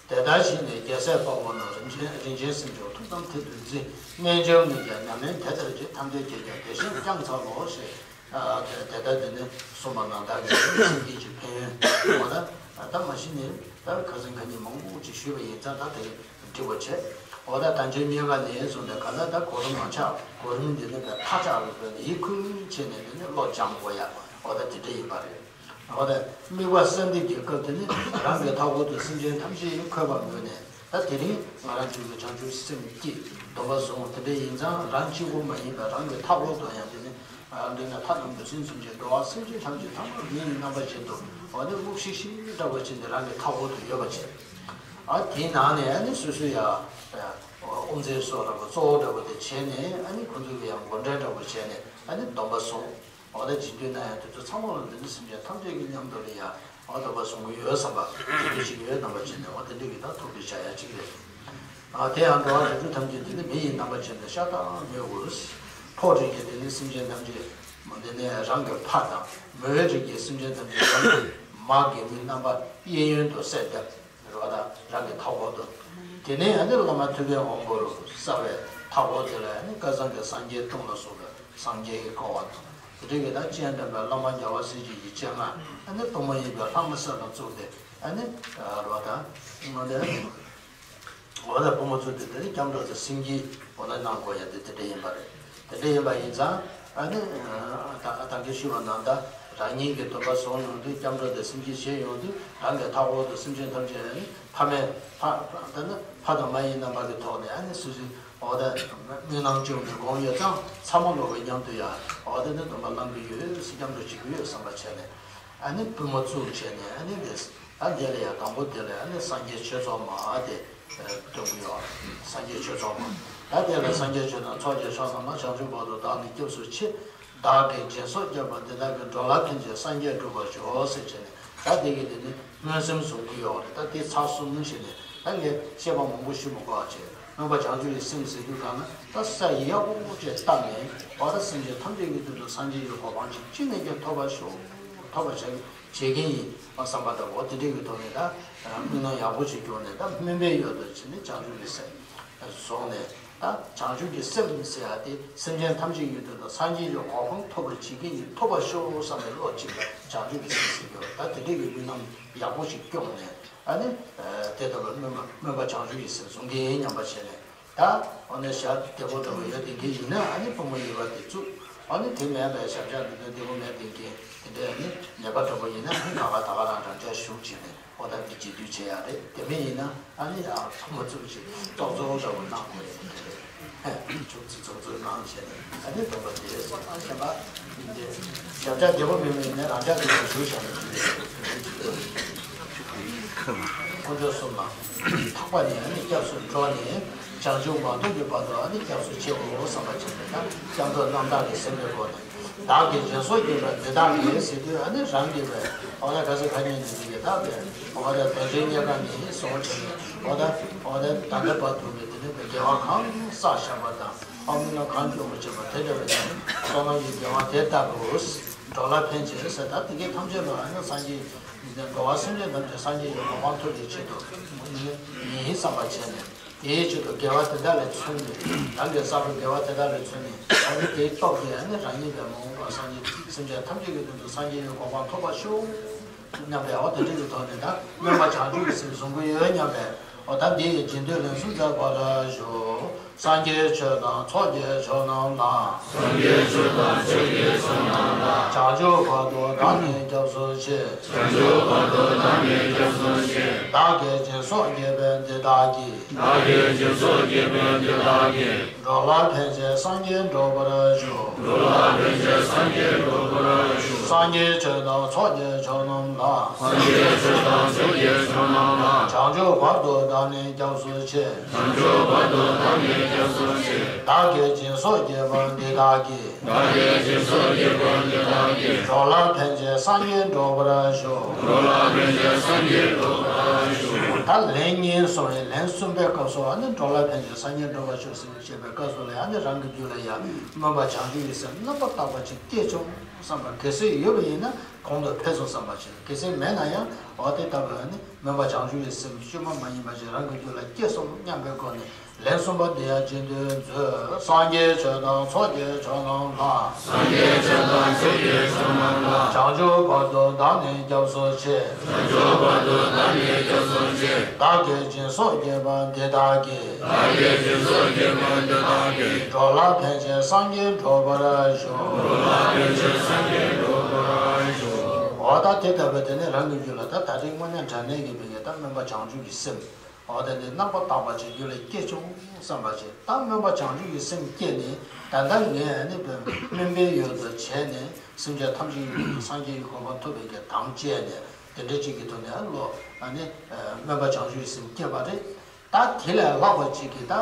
དེ་ལྟར་བཞེས་ནས་རྒྱལ་སྲས་དཔའ་བོ་རྣམས། རིན་ཆེན་རིན་ཆེན་སེམས་མཆོག་ཐུགས་དམ་མཐིལ་དུ་འཛིན། རྣལ་འབྱོར་མིག་གིས་ཉམས་ལེན་དེ་ལྟར་བགྱི། ཐམས་ཅད་ཀྱིས་ཀྱང་དེ་བཞིན་བསྐྱང་འཚལ་ལོ་ཞེས། དེ་ལྟར་དེ་ནི་གསུངས་པ་ནང་ལྟར་གྱི་སེམས་བསྐྱེད་ཀྱི་ཕན་ཡོན་འོ་ད་ད་མ་གཞི་ནས། ད་ཁ་སང་ཁ་ཉིན་མང་པོ་ཅིག་ཞུས་པ་ཡིན་ཙང་ད་དེ་འགྲིག་པ་བྱས། འོ་ད་དལ་འབྱོར་རྙེད་དཀའ་ལས་བཟུང་ནས་ག་ལ་ད་གོ་རིམ་མ་ཆག་གོ་རིམ་འདི་ནི་ད་མཐའ་ཆག་གི་དོན་ནས་ཡིད་ཁུལ་བྱས་ནས་དེ་ནི་བློ་སྦྱང་དགོས་ཡ། འོ་ད་དེ་འདྲ་ཡིན་པ་རེད། འོ་ད་དམིགས་པ་གསལ་འདེབས་ཀྱི་སྐབས་དེ་ནི་རང་གི་མཐའ་འཁོར་དུ་སེམས་ཅན་ཐམས་ཅད་འཁོད་པར་མོས་ནས། ད་དེ་རིང་ང་རང་ཚོའི་བྱང་ཆུབ་སེམས་ཀྱི་སྡོམ་པ་བཟུང་། དེ་འདྲ་ཡིན་ཙང་རང་གཅིག་པུ་མ་ཡིན་པར་རང་གི་མཐའ་འཁོར་དུ་ཡང་དེ་ནི་འདི་ན་ཐ་དང་འདོད་སེམས་ཚུན་ཆད་འགྲོ་བ་སེམས་ཅན་ཐམས་ཅད་ཚང་མ་མིའི་རྣམ་པ་ཅན་དུ་འོ་དེ་དབུགས་ཤིག་ཤིག་འདྲ་བ་ཅན་དེ་རང་གི་མཐའ་འཁོར་དུ་ཡོད་པ་བྱས། ཨ་དེའི་ནང་ནས་ཨ་ནི་སོ་སོའི་ཡ་དབུ་མཛད་སོགས་འདྲ་བ་གཙོ་བོ་འདྲ་བ་དེ་བྱས་ནས་ཨ་ནི་ཁོ་ཚོ་གི་ཡང་མགོ་འདྲེན་འདྲ་བ་བྱས་ནས་ཨ་ནི་སྡོམ་པ་བཟུང་། འོ་ད་སྦྱིན་འདོད་ན་ཡང་དེ་ཚོ་ཚང་མ་ལ་འདི་ནི་སེམས་ཅན་ཐམས་ཅད་ཀྱི་མཉམ་དུ་ལ་ཡ་འོ་སྡོམ་པ་བཟུང་གི་ཡོད་བསམ་པ་སྦྱིན་འདོད་ཅིག་ཡོད་རྣམ་པ་ཅན་ནས་འོ་དེ་འདྲ་གི་ད་ཐུགས་ཀྱི་བྱ་ཡ་གཅིག་རེད། ཨ་དེ་ཡང་འགྲོ་བ་རིགས་དྲུག་ཐམས་ཅད་འདི་ནི་མི་ཡི་རྣམ་པ་ཅན་དུ་ཤ་སྟག་མོས་དགོས། ཕོ་རིགས་ཀྱི་འདི་ནི་སེམས་ཅན་ཐམས་ཅད་འདི་ནི་རང་གི་ཕ་དང་། མོའི་རིགས་ཀྱི་སེམས་ཅན་ཐམས་ཅད་རང་གི་མ་གི་མི་རྣམ་པ་གཡས་གཡོན་དུ་གསལ་བཏབ། རོ་ད་རང་གི་མཐའ་འཁོར་དུ། དེ་ནས་ཨ་ནི་བླ་མ་ཐུབ་པའི་དབང་པོ་རུ་གསལ་བའི་མཐའ་འཁོར་དེ་ལ་ཨ་ནི་བསྐལ་བཟང་གི་སངས་རྒྱས་སྟོང་ལ་སོགས་པའི་སངས་རྒྱས་ཀྱིས་བསྐོར་བ་དང་། དེ་འདྲ་གི་ད་སྤྱན་འདྲེན་པའི་བླ་མ་རྒྱལ་བ་སྲས་བཅས་ཀྱི་སྤྱན་སྔར་ཨ་ནི་སྟོང་པ་ཉིད་པའི་ལྷ་མོ་སྲས་དང་བཅས་ཏེ་ཨ་ནི་རོ་ད་ང་འདི། འོ་ད་ཕོ་མོ་ཚོ་དེ་དེ་ནི་སྐྱབས་འགྲོ་དང་སེམས་བསྐྱེད་འོ་ན་གནང་དགོས་ཡ་དེ་དེ་འདྲ་ཡིན་པ་རེད། དེ་འདྲ་ཡིན་པ་ཡིན་ཙང་ཨ་ནི་ད་ད་གིན་ཞུས་པ་ནང་ལྟར་རང་ཉིད་ཀྱི་སྡོམ་པ་བཟུང་ཡོང་དུས་སྐྱབས་འགྲོ་དང་སེམས་བསྐྱེད་བྱེད་ཡོང་དུས་རང་གི་མཐའ་འཁོར་དུ་སེམས་ཅན་ཐམས་ཅད་ཨ་ནི་ཕ་མའི་ཕ་ད་ནི་ཕ་དང་མ་ཡི་རྣམ་པ་གི་ཐོག་ནས་ཨ་ནི་སོ་སོའི་འོ་ད་དམིགས་རྣམ་བཅངས་ནས་སྒོམ་ཡོད་ཙང་ཚ་མོ་ལོ་བའི་མཉམ་དུ་ཡ་འོ་ད་ནི་སྡོམ་པ་བླང་གི་ཡོད། སྐྱབས་འགྲོ་བྱེད་ཀྱི་ཡོད་བསམ་པ་བྱས་ནས་ཨ་ནི་པུས་མོ་བཙུགས་བྱས་ནས་ཨ་ནི་རེད། ད་དེ་ལ་ཡང་དང་པོ་དེ་ལ་ཨ་ནི་སངས་རྒྱས་ཆོས་ཚོགས་མ་དེ་སྟོན་གྱི་ཡོད། སངས་རྒྱས་ཆོས་ཚོགས་མ། ད་དེ་ལ་སངས་རྒྱས་ཆོས་དང་ཚོགས་ཀྱི་མཆོག་རྣམས་ལ། བྱང་ཆུབ་བར་དུ་བདག་ནི་སྐྱབས་སུ་མཆི། བདག་གིས་སྦྱིན་སོགས་བགྱིས་པ་འདི་དག་གིས། འགྲོ་ལ་ཕན་ཕྱིར་སངས་རྒྱས་འགྲུབ་པར་ཤོག་ཟེར་བྱས་ནས་ད་དེ་གི་དེ་ནི་སྨོན་སེམས་བཟུང་གི་ཡོད་རེད། ད་དེ་ཚར་གསུམ་བྱས་ནས་ད་ངས་བཤད་པ་མང་པོ་ཞུ་མི་དགོས་པ་བྱས། སྨོན་པ་བྱང་ཆུབ་ཀྱི་སེམས་ཟེར་དུས་གང་ན་ད་ས་ཡི་ཡག་པོ་ཅིག་བཏབ་ནས་འོ་ད་སེམས་ཅན་ཐམས་ཅད་ཀྱི་དོན་དུ་སངས་རྒྱས་ཀྱི་གོ་འཕང་ཅིག་ཅི་ནས་ཀྱང་ཐོབ་པར་ཤོག་ཐོབ་པར་བྱ། བྱེད་མཁན་ཡིན་པ་བསམ་པ་འདྲ་བོ་དེ་འདྲ་གི་ཐོག་ནས་ད་སྨོན་ལམ་ཡག་པོ་ཞིག་བསྐྱོན་ནས་ད་སྨོན་པའི་ཡུལ་དུ་བྱས་ནས་བྱང་ཆུབ་ཀྱི་སེམས་བཟུང་ནས་ད་བྱང་ཆུབ་ཀྱི་སེམས་ཟེར་ཡ་དེ་སེམས་ཅན་ཐམས་ཅད་ཀྱི་དོན་དུ་སངས་རྒྱས་ཀྱི་གོ་འཕང་ཐོབ་པར་བྱེད་མཁན་ཡིན་ཐོབ་པར་ཤོག་བསམ་པའི་བློ་གཅིག་ལ་བྱང་ཆུབ་ཀྱི་སེམས་ཟེར་གྱི་ཡོད། ད་དེ་འདྲ་གི་སྨོན་ལམ་ཡག་པོ་ཞིག་བསྐྱོན་ནས་ཨ་ནི་དེ་ལྟ་བུའི་སྨོན་པ་སྨོན་པ་བྱང་ཆུབ་ཀྱི་སེམས་བཟུང་མཁན་ཡིན་སྙམ་པ་བྱས་ནས། ད་འོ་ན་ཞབས་བདེ་པོ་འདྲ་བོ་ཡོད་དེ་འདི་ཡིན་ན་ཨ་ནི་པུས་མོ་གཡས་པ་དེ་བཙུགས། ཨ་ནི་དེ་མེད་པའི་ཞབས་བཅགས་འདི་ཚོ་བདེ་པོ་མེད་དེ་འདི་དེ་འདྲའི་ཨ་ནི་ནད་པ་འདྲ་བོ་ཡིན་ན་ཨ་ནི་ད་ག་ད་ག་རང་རང་འཇགས་བཞུགས་བྱས་ནས་འོ་ད་འདི་རྗེས་མཐུད་བྱེད་ཡ་རེད། དེ་མིན་ཡིན་ན་ཨ་ནི་ཡང་པུས་མོ་བཙུགས་བྱས་ཏོག་ཙོག་འདྲ་བོ་གནང་དགོས་རེད། དེ་འདྲ་རེད། ཆུ་ཚོད་ཙོག་ཙོག་གནང་བྱས་ནས་ཨ་ནི་སྡོམ་པ་དེ་སོང་ཙང་གཞན་པ་འདི་ཞབས་བཅགས་བདེ་པོ་མེད་མིན་ནས་རང་འཇགས་འདི་བཞུགས་བྱས་ནས། དཀོན་མཆོག་གསུམ་ལ་ཐོག་པ་ནས་ཨ་ནི་སྐྱབས་སུ་འགྲོ་ནས་བྱང་ཆུབ་མ་ཐོབ་ཀྱི་བར་དུ་ཨ་ནི་སྐྱབས་སུ་མཆིའོ་བསམ་པ་བྱས་ནས་ད་སྐྱབས་འགྲོ་རྣམ་དག་གི་སེམས་པའི་སྒོ་ནས་བདག་གིས་སྦྱིན་སོགས་བགྱིས་པ་འདི་དག་གིས་ཟེར་དུས་ཨ་ནི་རང་གིས་པའི་འོ་ན་ག་ས་ག་ཉིད་ནས་འདི་གི་ད་པའི་འོ་ན་དོན་ཆེན་རྙེད་དཀའ་ནི་སོང་བྱས་ནས་འོ་ན་འོ་ན་ད་ལྟ་བར་དུ་པའི་དེ་ནི་པའི་དགེ་བ་གང་བསགས་བཞག་པ་དང་ཨ་སྨོན་ལམ་གང་བསྐྱོན་པ་བྱས་པ་དེ་འདྲ་བའི་བསོད་ནམས་ཀྱི་དགེ་བ་དེ་ལྟ་བུ། འགྲོ་ལ་ཕན་ཕྱིར་ཟེར་ད་དེ་གའི་ཐམས་ཅད་ལ་ཨ་ནི་སངས་རྒྱས་འགྲོ་བ་སེམས་ཅན་ཐམས་ཅད་སངས་རྒྱས་ཀྱི་གོ་འཕང་ཐོབ་པའི་ཆེད་དུ་ཡིན་བསམ་པ་བྱས་ནས་དེའི་ཆེད་དུ་དགེ་བ་དེ་དག་ལ་བརྩོན་ནས་རང་གིས་བསགས་པའི་དགེ་བ་དེ་དག་ལ་བརྩོན་ནས་ཨ་ནི་དེའི་སྟོབས་ཀྱིས་ཨ་ནི་རང་ཉིད་ལས་མ་འོངས་པར་སངས་རྒྱས་སེམས་ཅན་ཐམས་ཅད་ཀྱི་དོན་དུ་སངས་རྒྱས་ཀྱི་གོ་འཕང་ཐོབ་པར་ཤོག་སྙམ་པའི་འོ་དེ་འདྲ་གི་ཐོག་ནས་ད་སྨོན་པ་བྱང་ཆུབ་ཀྱི་སེམས་བཟུང་གི་ཡོད་སྙམ་པའི་འོ་ད་འདི་ཡི་རྗེས་ཟློས་ལན་གསུམ་མཛད་པར་ཞུ། སངས་རྒྱས་ཆོས་དང་ཚོགས་ཀྱི་མཆོག་རྣམས་ལ། སངས་རྒྱས་ཆོས་དང་ཚོགས་ཀྱི་མཆོག་རྣམས་ལ། བྱང་ཆུབ་བར་དུ་བདག་ནི་སྐྱབས་སུ་མཆི། བྱང་ཆུབ་བར་དུ་བདག་ནི་སྐྱབས་སུ་མཆི། བདག་གིས་སྦྱིན་སོགས་བགྱིས་པའི་འདི་དག་གིས། བདག་གིས་སྦྱིན་སོགས་བགྱིས་པའི་འདི་དག་གིས། འགྲོ་ལ་ཕན་ཕྱིར་སངས་རྒྱས་འགྲུབ་པར་ཤོག་འགྲོ་ལ་ཕན་ཕྱིར་སངས་རྒྱས་འགྲུབ་པར་ཤོག་སངས་རྒྱས་ཆོས་དང་ཚོགས་ཀྱི་མཆོག་རྣམས་ལ། སངས་རྒྱས་ཆོས་དང་ཚོགས་ཀྱི་མཆོག་རྣམས་ལ། བྱང་ཆུབ་བར་དུ་བདག་ནི་སྐྱབས་སུ་མཆི། བྱང་ཆུབ་བར་དུ་བདག་ནི་སྐྱབས་སུ་མཆི། བདག་གིས་སྦྱིན་སོགས་བགྱིས་པ་འདི་དག་གིས། བདག་གིས་སྦྱིན་སོགས་བགྱིས་པ་འདི་དག་གིས། འགྲོ་ལ་ཕན་ཕྱིར་སངས་རྒྱས་འགྲུབ་པར་ཤོག་འགྲོ་ལ་ཕན་ཕྱིར་སངས་རྒྱས་འགྲུབ་པར་ཤོག་ད་ལན་གཉིས་སོང་བས་ལན་གསུམ་པའི་སྐབས་སུ་ཨ་ནི་འགྲོ་ལ་ཕན་ཕྱིར་སངས་རྒྱས་འགྲུབ་པར་ཤོག་ཟེར་ཞེས་པའི་སྐབས་སུ་ལ་ཨ་ནི་རང་གི་རྒྱུད་ལ་ཡང་སྨོན་པ་བྱང་ཆུབ་ཀྱི་སེམས་རྣམ་པར་དག་པ་ཅིག་སྐྱེས་བྱུང་བསམ་པ་གལ་སྲིད་ཡོད་པ་ཡིན་ན་གོང་དུ་འཕེལ་སོང་བསམ་པ་ཞིག་གལ་སྲིད་མེད་ན་ཡང་འོ་དེ་ལྟ་བུ་ཨ་ནི་སྨོན་པ་བྱང་ཆུབ་ཀྱི་སེམས་བཅོས་མ་མ་ཡིན་པ་ཞིག་རང་གི་རྒྱུད་ལ་སྐྱེས་སོང་སྙམ་པའི་སྒོ་ནས། ལན་གསུམ་པ་འདི་ཡང་རྗེས་ཟློས་མཛོད། སངས་རྒྱས་ཆོས་དང་ཚོགས་ཀྱི་མཆོག་རྣམས་ལ། སངས་རྒྱས་ཆོས་དང་ཚོགས་ཀྱི་མཆོག་རྣམས་ལ། བྱང་ཆུབ་བར་དུ་བདག་ནི་སྐྱབས་སུ་མཆི། བྱང་ཆུབ་བར་དུ་བདག་ནི་སྐྱབས་སུ་མཆི། བདག་གིས་སྦྱིན་སོགས་བགྱིས་པ་འདི་དག་གིས། བདག་གིས་སྦྱིན་སོགས་བགྱིས་པ་འདི་དག་གིས། འགྲོ་ལ་ཕན་ཕྱིར་སངས་རྒྱས་འགྲུབ་པར་ཤོག་འགྲོ་ལ་ཕན་ཕྱིར་སངས་རྒྱས་འགྲུབ་པར་ཤོག་འོ་ད་དེ་ལྟ་བུའི་དེ་ནི་རང་གི་རྒྱུད་ལ་ད་ད་རེས་དངོས་གནས་དྲང་གནས་ཀྱི་བའི་ད་སྨོན་པ་བྱང་ཆུབ་ཀྱི་སེམས། འོ་དེ་ནི་རྣམ་པར་དག་པ་ཅིག་རྒྱུད་ལ་སྐྱེ་བྱུང་བསམ་པ་ཅིག་ད་སྨོན་པ་བྱང་ཆུབ་ཀྱི་སེམས་སྐྱེས་ནས་ད་ལྟ་ངས་ནི་བའི་སྨོན་པའི་ཡུལ་དུ་བྱས་ནས་སེམས་ཅན་ཐམས་ཅད་ཀྱི་སངས་རྒྱས་ཀྱི་གོ་འཕང་ཐོབ་པའི་གི་དམ་བཅས་ནས་དེ་འདྲ་ཅིག་གི་ཐོག་ནས་ལོ་ཨ་ནི་སྨོན་པ་བྱང་ཆུབ་ཀྱི་སེམས་སྐྱེས་པ་རེད། ད་དེ་ལས་ལྷག་པ་ཅིག་གིས་ད་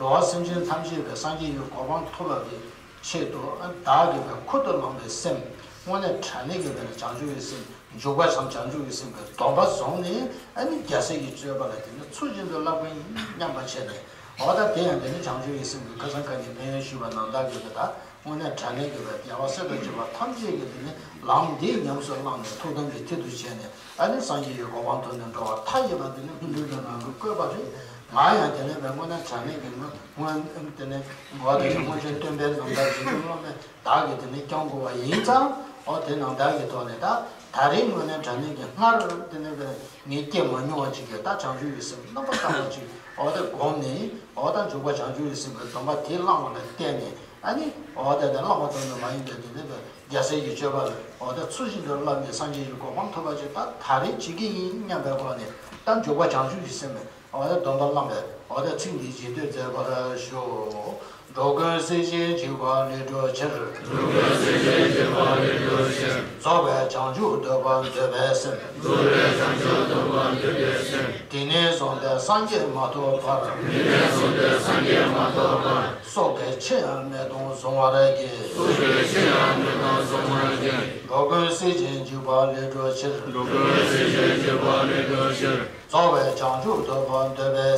འགྲོ་བ་སེམས་ཅན་ཐམས་ཅད་ཀྱི་སངས་རྒྱས་ཀྱི་གོ་འཕང་ཐོབ་པ་གི་ཆེད་དུ་བདག་གིས་བའི་ཁུར་དུ་བླངས་པའི་སེམས་དངོས་གནས་དྲང་གནས་ཀྱི་བའི་བྱང་ཆུབ་ཀྱི་སེམས་འཇུག་པ་བྱང་བྱང་ཆུབ་ཀྱི་སེམས་ཀྱི་སྡོམ་པ་བཟུང་ནས་ཨ་ནི་རྒྱལ་སྲས་ཀྱི་སྤྱོད་པ་ལ་དེ་ནི་ཚུལ་བཞིན་དུ་བསླབ་ཀྱི་ཡིན་སྙམ་པ་བྱས་ནས་འོ་ད་དེ་ཡང་དེ་ནི་བྱང་ཆུབ་ཀྱི་སེམས་ཀྱི་ཁ་སང་ཁ་ཉིན་ཕན་ཡོན་ཞུས་པ་ནང་ལྟར་གྱི་བའི་ད། དངོས་གནས་དྲང་གནས་ཀྱི་བའི་རྒྱལ་བ་སྲས་དང་བཅས་པ་ཐམས་ཅད་ཀྱིས་དེ་ནི་ལམ་འདི་ཉམས་སུ་བླངས་ནས་ཐུགས་དམ་གྱི་མཐིལ་དུ་བྱས་ནས་ཨ་ནི་སངས་རྒྱས་ཀྱི་གོ་འཕང་ཐོབ་ནས་འགྲོ་བ་མཐའ་ཡས་པ་དེ་ནི་སྔོན་འགྲོའི་ལམ་རང་གི་བཀོད་པ་རེད། ང་ཡང་དེ་ནས་བའི་དངོས་གནས་དྲང་གནས་ཀྱི་སྔོན་སྔོན་དེ་ནས་འགྲོ་བ་དེ་ནི་སྔོན་བྱོན་སྟོན་པའི་རྣམ་ཐར་འདི་ཚོ་བླངས་ནས་བདག་གིས་དེ་ནི་སྐྱོང་དགོས་པ་ཡིན་ཙང་འོ་དེ་ནང་ལྟར་གྱི་ཐོག་ནས་ད་ད་རེས་དངོས་གནས་དྲང་གནས་ཀྱི་སྔར་དེ་ནས་བའི་ངས་སྐྱེས་མ་མྱོང་བ་ཅིག་གིས་ད་བྱང་ཆུབ་ཀྱི་སེམས་རྣམ་པར་དག་པ་ཅིག་འོ་དེ་བསྒོམས་ནས་འོ་ད་འཇུག་པ་བྱང་ཆུབ་ཀྱི་སེམས་ཀྱི་སྡོམ་པ་དེ་བླངས་པ་ལ་བརྟེན་ནས། ཨ་ནི། འོ་དེ་དང་བླངས་པ་ཙམ་དུ་མ་ཡིན་པའི་དེ་ནི་རྒྱལ་སྲས་ཀྱི་སྤྱོད་པ་ལ་འོ་དེ་ཚུལ་བཞིན་དུ་བསླབས་ནས་སངས་རྒྱས་ཀྱི་གོ་འཕང་ཐོབ་པ་ཅིག་ད་ད་རེས་བྱེད་ཀྱི་ཡིན་སྙམ་པའི་སྒོ་ནས་ད་འཇུག་པ་བྱང་ཆུབ་ཀྱི་སེམས་འོ་དེ་སྡོམ་པ་བླངས་པས་འོ་དེ་ཚིག་འདི་རྗེས་ཟློས་མཛད་པར་ཞུ། འགྲོ་ཀུན་སྲིད་ཞིའི་འཇིགས་པ་ལས་སྒྲོལ་ཕྱིར། འགྲོ་ཀུན་སྲིད་ཞིའི་འཇིགས་པ་ལས་སྒྲོལ་ཕྱིར། རྫོགས་པའི་བྱང་ཆུབ་ཐོབ་པར་འདོད་པའི་སེམས། རྫོགས་པའི་བྱང་ཆུབ་ཐོབ་པར་འདོད་པའི་སེམས། དེ་ནས་བཟུང་སྟེ་སངས་རྒྱས་མ་ཐོབ་བར། དེ་ནས་བཟུང་སྟེ་སངས་རྒྱས་མ་ཐོབ་བར། སྲོག་གི་ཕྱིར་ཡང་མེ་དང་གཟུང་བར་བགྱི། སྲོག་གི་ཕྱིར་ཡང་མེ་དང་གཟུང་བར་བགྱི། འགྲོ་ཀུན་སྲིད་ཞིའི་འཇིགས་པ་ལས་སྒྲོལ་ཕྱིར། འགྲོ་ཀུན་སྲིད་ཞིའི་འཇིགས་པ་ལས་སྒྲོལ་ཕྱིར། རྫོགས་པའི་བྱང་ཆུབ་ཐོབ་པར་འདོད་པའི་སེམས། རྫོགས་པའི་བྱང་ཆུབ་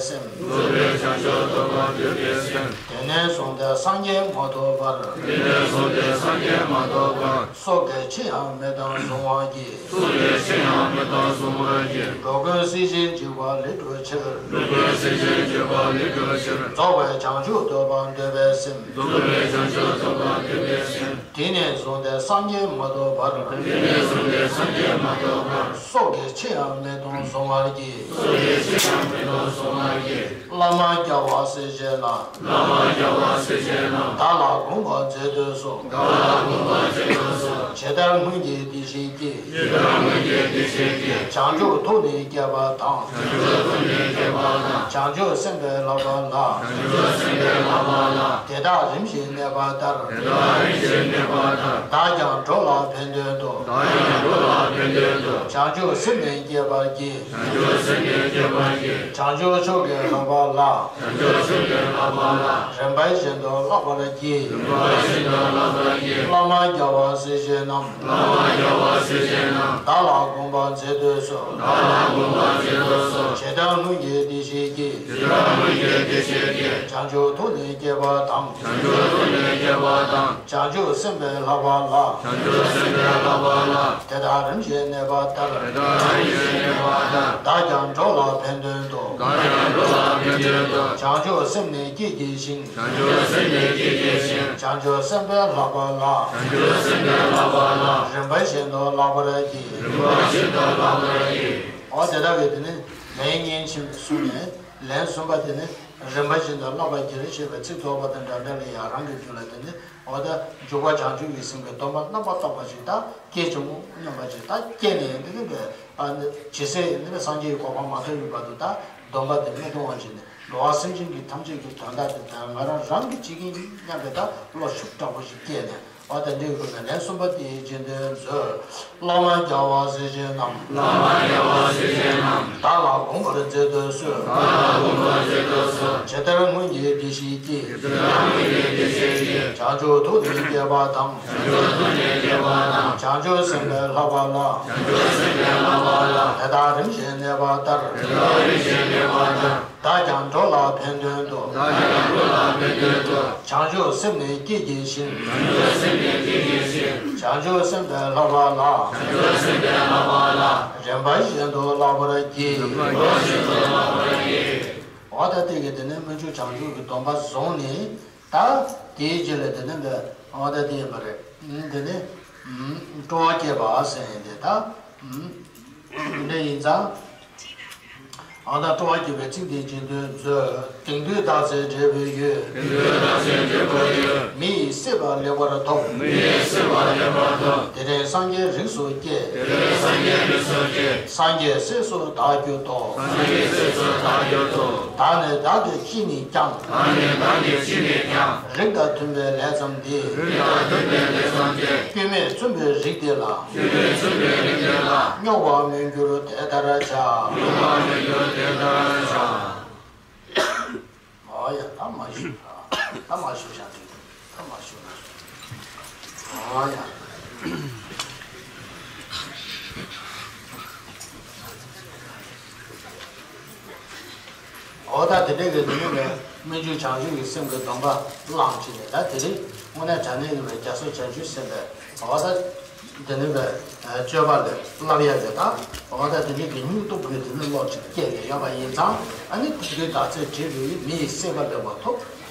ཐོབ་པར་འདོད་པའི་སེམས། དེ་ནས་བཟུང་སྟེ་སངས་རྒྱས་མ་ཐོབ་བར། དེ་ནས་བཟུང་སྟེ་སངས་རྒྱས་མ་ཐོབ་བར། སྲོག་གི་ཕྱིར་ཡང་མེ་དང་གཟུང་བར་བགྱི། སྲོག་གི་ཕྱིར་ཡང་མེ་དང་གཟུང་བར་བགྱི། འགྲོ་ཀུན་སྲིད་ཞིའི་འཇིགས་པ་ལས་སྒྲོལ་ཕྱིར། འགྲོ་ཀུན་སྲིད་ཞིའི་འཇིགས་པ་ལས་སྒྲོལ་ཕྱིར། རྫོགས་པའི་བྱང་ཆུབ་ཐོབ་པར་འདོད་པའི་སེམས། རྫོགས་པའི་བྱང་ཆུབ་ཐོབ་པར་འདོད་པའི་སེམས། དེ་ནས་བཟུང་སྟེ་སངས་རྒྱས་མ་ཐོབ་བར། དེ་ནས་བཟུང་སྟེ་སངས་རྒྱས་མ་ཐོབ་བར། སྲོག་གི་ཕྱིར་ཡང་མེ་དང་གཟུང་བར་བགྱི། སྲོག་གི་ཕྱིར་ཡང་མེ་དང་གཟུང་བར་བགྱི། བླ་མ་རྒྱལ་བ་སྲས་བཅས་རྣམས། བླ་མ་རྒྱལ་བ་སྲས་བཅས་རྣམས། བདག་ལ་དགོངས་པར་མཛད་དུ་གསོལ། བདག་ལ་དགོངས་པར་མཛད་དུ་གསོལ། ཇི་ལྟར་སྔོན་གྱི་བདེ་གཤེགས་ཀྱིས། ཇི་ལྟར་སྔོན་གྱི་བདེ་གཤེགས་ཀྱིས། བྱང་ཆུབ་ཐོབ་ནས་བསྐྱེད་པ་དང་། བྱང་ཆུབ་ཐོབ་ནས་བསྐྱེད་པ་དང་། བྱང་ཆུབ་སེམས་དཔའི་བསླབ་པ་ལ། བྱང་ཆུབ་སེམས་དཔའི་བསླབ་པ་ལ། དེ་དག་རིམ་བཞིན་གནས་པ་ལྟར། དེ་དག་རིམ་བཞིན་གནས་པ་ལྟར། བདག་ཀྱང་འགྲོ་ལ་ཕན་དོན་དུ། བདག་ཀྱང་འགྲོ་ལ་ཕན་དོན་དུ། བྱང་ཆུབ་སེམས་ནི་བསྐྱེད་པར་བགྱི། བྱང་ཆུབ་སེམས་ནི་བསྐྱེད་པར་བགྱི། བྱང་ཆུབ་མཆོག་གི་བསླབ་པ་ལ། བྱང་ཆུབ་མཆོག་གི་བསླབ་པ་ལ། རིམ་པ་བཞིན་དུ་བསླབ་པར་བགྱི། རིམ་པ་བཞིན་དུ་བསླབ་པར་བགྱི། བླ་མ་རྒྱལ་བ་སྲས་བཅས་རྣམས། བླ་མ་རྒྱལ་བ་སྲས་བཅས་རྣམས། བདག་ལ་དགོངས་པར་མཛད་དུ་གསོལ། བདག་ལ་དགོངས་པར་མཛད་དུ་གསོལ། ཇི་ལྟར་སྔོན་གྱི་བདེ་གཤེགས་ཀྱིས། ཇི་ལྟར་སྔོན་གྱི་བདེ་གཤེགས་ཀྱིས། བྱང་ཆུབ་ཐོབ་ནས་བསྐྱེད་པ་དང་། བྱང་ཆུབ་ཐོབ་ནས་བསྐྱེད་པ་དང་། བྱང་ཆུབ་སེམས་དཔའི་བསླབ་པ་ལ། བྱང་ཆུབ་སེམས་དཔའི་བསླབ་པ་ལ། དེ་དག་རིམ་བཞིན་གནས་པ་ལྟར། དེ་དག་རིམ་བཞིན་གནས་པ་ལྟར། བདག་ཀྱང་འགྲོ་ལ་ཕན་དོན་དུ། བདག་ཀྱང་འགྲོ་ལ་ཕན་དོན་དུ། བྱང་ཆུབ་སེམས་ནི་བསྐྱེད་བགྱི་ཞིང་། བྱང་ཆུབ་སེམས་ནི་བསྐྱེད་བགྱི་ཞིང་། བྱང་ཆུབ་སེམས་དཔའི་བསླབ་པ་ལ། བྱང་ཆུབ་སེམས་དཔའི་བསླབ་པ་ལ། རིམ་པ་བཞིན་དུ་བསླབ་པར་བགྱི། རིམ་པ་བཞིན་དུ་བསླབ་པར་བགྱི། འོ་དེ་ལྟ་བུའི་དེ་ནི་ལན་གཉིས་ཕྱིན་པའི་གསུངས་ནས་ལན་གསུམ་པ་དེ་ནི་རིམ་པ་བཞིན་དུ་བསླབ་པར་བགྱི་ཞེས་པའི་ཚིག་རྫོགས་པ་དང་འདྲ་འདྲ་ལ་ཡང་རང་གི་རྒྱུད་ལ་དེ་ནི་འོ་ད་འཇུག་པ་བྱང་ཆུབ་ཀྱི་སེམས་ཀྱི་སྡོམ་པ་རྣམ་པར་དག་པ་ཞིག་ད་སྐྱེས་བྱུང་སྙམ་པ་ཞིག་ད་སྐྱེས་ནས་འདི་ནི་བས་ཨ་ནི་ཇི་སྲིད་ནི་སངས་རྒྱས་ཀྱི་གོ་འཕང་མ་ཐོབ་ཡོད་བར་དུ་ད་སྡོམ་པ་དེ་མི་གཏོང་བ་ཞིག་ནས་འགྲོ་བ་སེམས་ཅན་གྱི་ཐམས་ཅད་ཀྱི་དོན་དག་དེ་ད་ང་རང་རང་གིས་བྱེད་ཀྱི་ཡིན་སྙམ་པའི་ད་བློ་ཤུགས་དྲག་པོ་ཞིག་སྐྱེས་ནས། འོ་དེ་འདྲའི་སྒོ་ནས་ལན་གསུམ་པ་དེའི་རྗེས་ཟློས་མཛོད། བླ་མ་རྒྱལ་བ་སྲས་བཅས་རྣམས། བླ་མ་རྒྱལ་བ་སྲས་བཅས་རྣམས། བདག་ལ་དགོངས་པར་མཛད་དུ་གསོལ། བདག་ལ་དགོངས་པར་མཛད་དུ་གསོལ། ཇི་ལྟར་སྔོན་གྱི་བདེ་གཤེགས་ཀྱིས། ཇི་ལྟར་སྔོན་གྱི་བདེ་གཤེགས་ཀྱིས། བྱང་ཆུབ་ཐོབ་ནས་བསྐྱེད་པ་དང་། བྱང་ཆུབ་ཐོབ་ནས་བསྐྱེད་པ་དང་། བྱང་ཆུབ་སེམས་དཔའི་བསླབ་པ་ལ། བྱང་ཆུབ་སེམས་དཔའི་བསླབ་པ་ལ། དེ་དག་རིམ་བཞིན་གནས་པ་ལྟར། དེ་དག་རིམ་བཞིན་གནས་པ་ལྟར། བདག་ཀྱང་འགྲོ་ལ་ཕན་དོན་དུ། བདག་ཀྱང་འགྲོ་ལ་ཕན་དོན་དུ། བྱང་ཆུབ་སེམས་ནི་བསྐྱེད་བགྱི་ཞིང་། བྱང་ཆུབ་སེམས་ནི་བསྐྱེད་བགྱི་ཞིང་། བྱང་ཆུབ་སེམས་དཔའི་བསླབ་པ་ལ། བྱང་ཆུབ་སེམས་དཔའི་བསླབ་པ་ལ། རིམ་པ་བཞིན་དུ་བསླབ་པར་བགྱི། རིམ་པ་བཞིན་དུ་བསླབ་པར་བགྱི། འོ་ད་དེ་གི་དེ་ནས་སྨོན་འཇུག་བྱང་ཆུབ་ཀྱི་སྡོམ་པ་བཟུང་ནས། ད་དེའི་རྗེས་ལ་དེ་ནས་འདི་འོ་ད་དེ་ཡིན་པ་རེད། ཨ་དེ་ནས་ཨ་སྤྲོ་བ་བསྐྱེད་པ་ཟེར་ཡིན་ཏེ། ད་ཨ་འདི་འདྲ་ཡིན་ཙང་། འོ་ད་སྤྲོ་བ་བསྐྱེད་པའི་ཚིག་དེ་རྗེས་ཟློས་མཛོད། དེང་དུས་བདག་ཚེ་འབྲས་བུ་ཡོད། དེང་དུས་བདག་ཚེ་འབྲས་བུ་ཡོད། མི་ཡི་སྲིད་པ་ལེགས་པར་ཐོབ། མི་ཡི་སྲིད་པ་ལེགས་པར་ཐོབ། དེ་རིང་སངས་རྒྱས་རིགས་སུ་སྐྱེས། དེ་རིང་སངས་རྒྱས་རིགས་སུ་སྐྱེས། སངས་རྒྱས་སྲས་སུ་བདག་གྱུར་ཏོ། སངས་རྒྱས་སྲས་སུ་བདག་གྱུར་ཏོ། བདག་ནི་བདག་གིས་ཅི་ནས་ཀྱང་། བདག་ནི་བདག་གིས་ཅི་ནས་ཀྱང་། རིགས་དང་མཐུན་པའི་ལས་བརྩམས་ཏེ། རིགས་དང་མཐུན་པའི་ལས་བརྩམས་ཏེ། སྐྱོན་མེད་བཙུན་པའི་རིགས་དེ་ལ། སྐྱོན་མེད་བཙུན་པའི་རིགས་དེ་ལ། སྙོགས་པར་མི་འགྱུར་དེ་ལྟར་བྱ། སྙོགས་པར་མི་འགྱུར་དེ་ལྟར་བྱ། ཨོ་ཡ། ད་མ་ཞུ། ད་མ་ཞུ་བཞག་དུས། ད་མ་ཞུ་ན། ཨོ་ཡ། འོ་ད་དེ་འདྲའི་གི་དེ་ནས་ནས་སྨོན་འཇུག་བྱང་ཆུབ་ཀྱི་སེམས་ཀྱི་སྡོམ་པ་བླངས་བྱས་ནས། ད་དེ་རིང་དངོས་གནས་དྲང་གནས་ཡིན་པའི་རྒྱ་མཚོ་བྱང་ཆུབ་སེམས་དཔའི་འོ་ད་དེ་ནས་པའི་སྤྱོད་པ་ལས་བསླབ་ཡ་རེད། ད་འོ་ད་དེ་འདྲའི་གི་སྙིང་སྟོབས་ཀྱི་དེ་ནས་བློ་ཅིག་སྐྱེས་ནས་ཡོད་པ་ཡིན་ཙང་། ཨ་ནི་དེང་དུས་བདག་ཚེ་འབྲས་བུ་ཡོད། མི་ཡི་སྲིད་པ་ལེགས་པར་ཐོབ།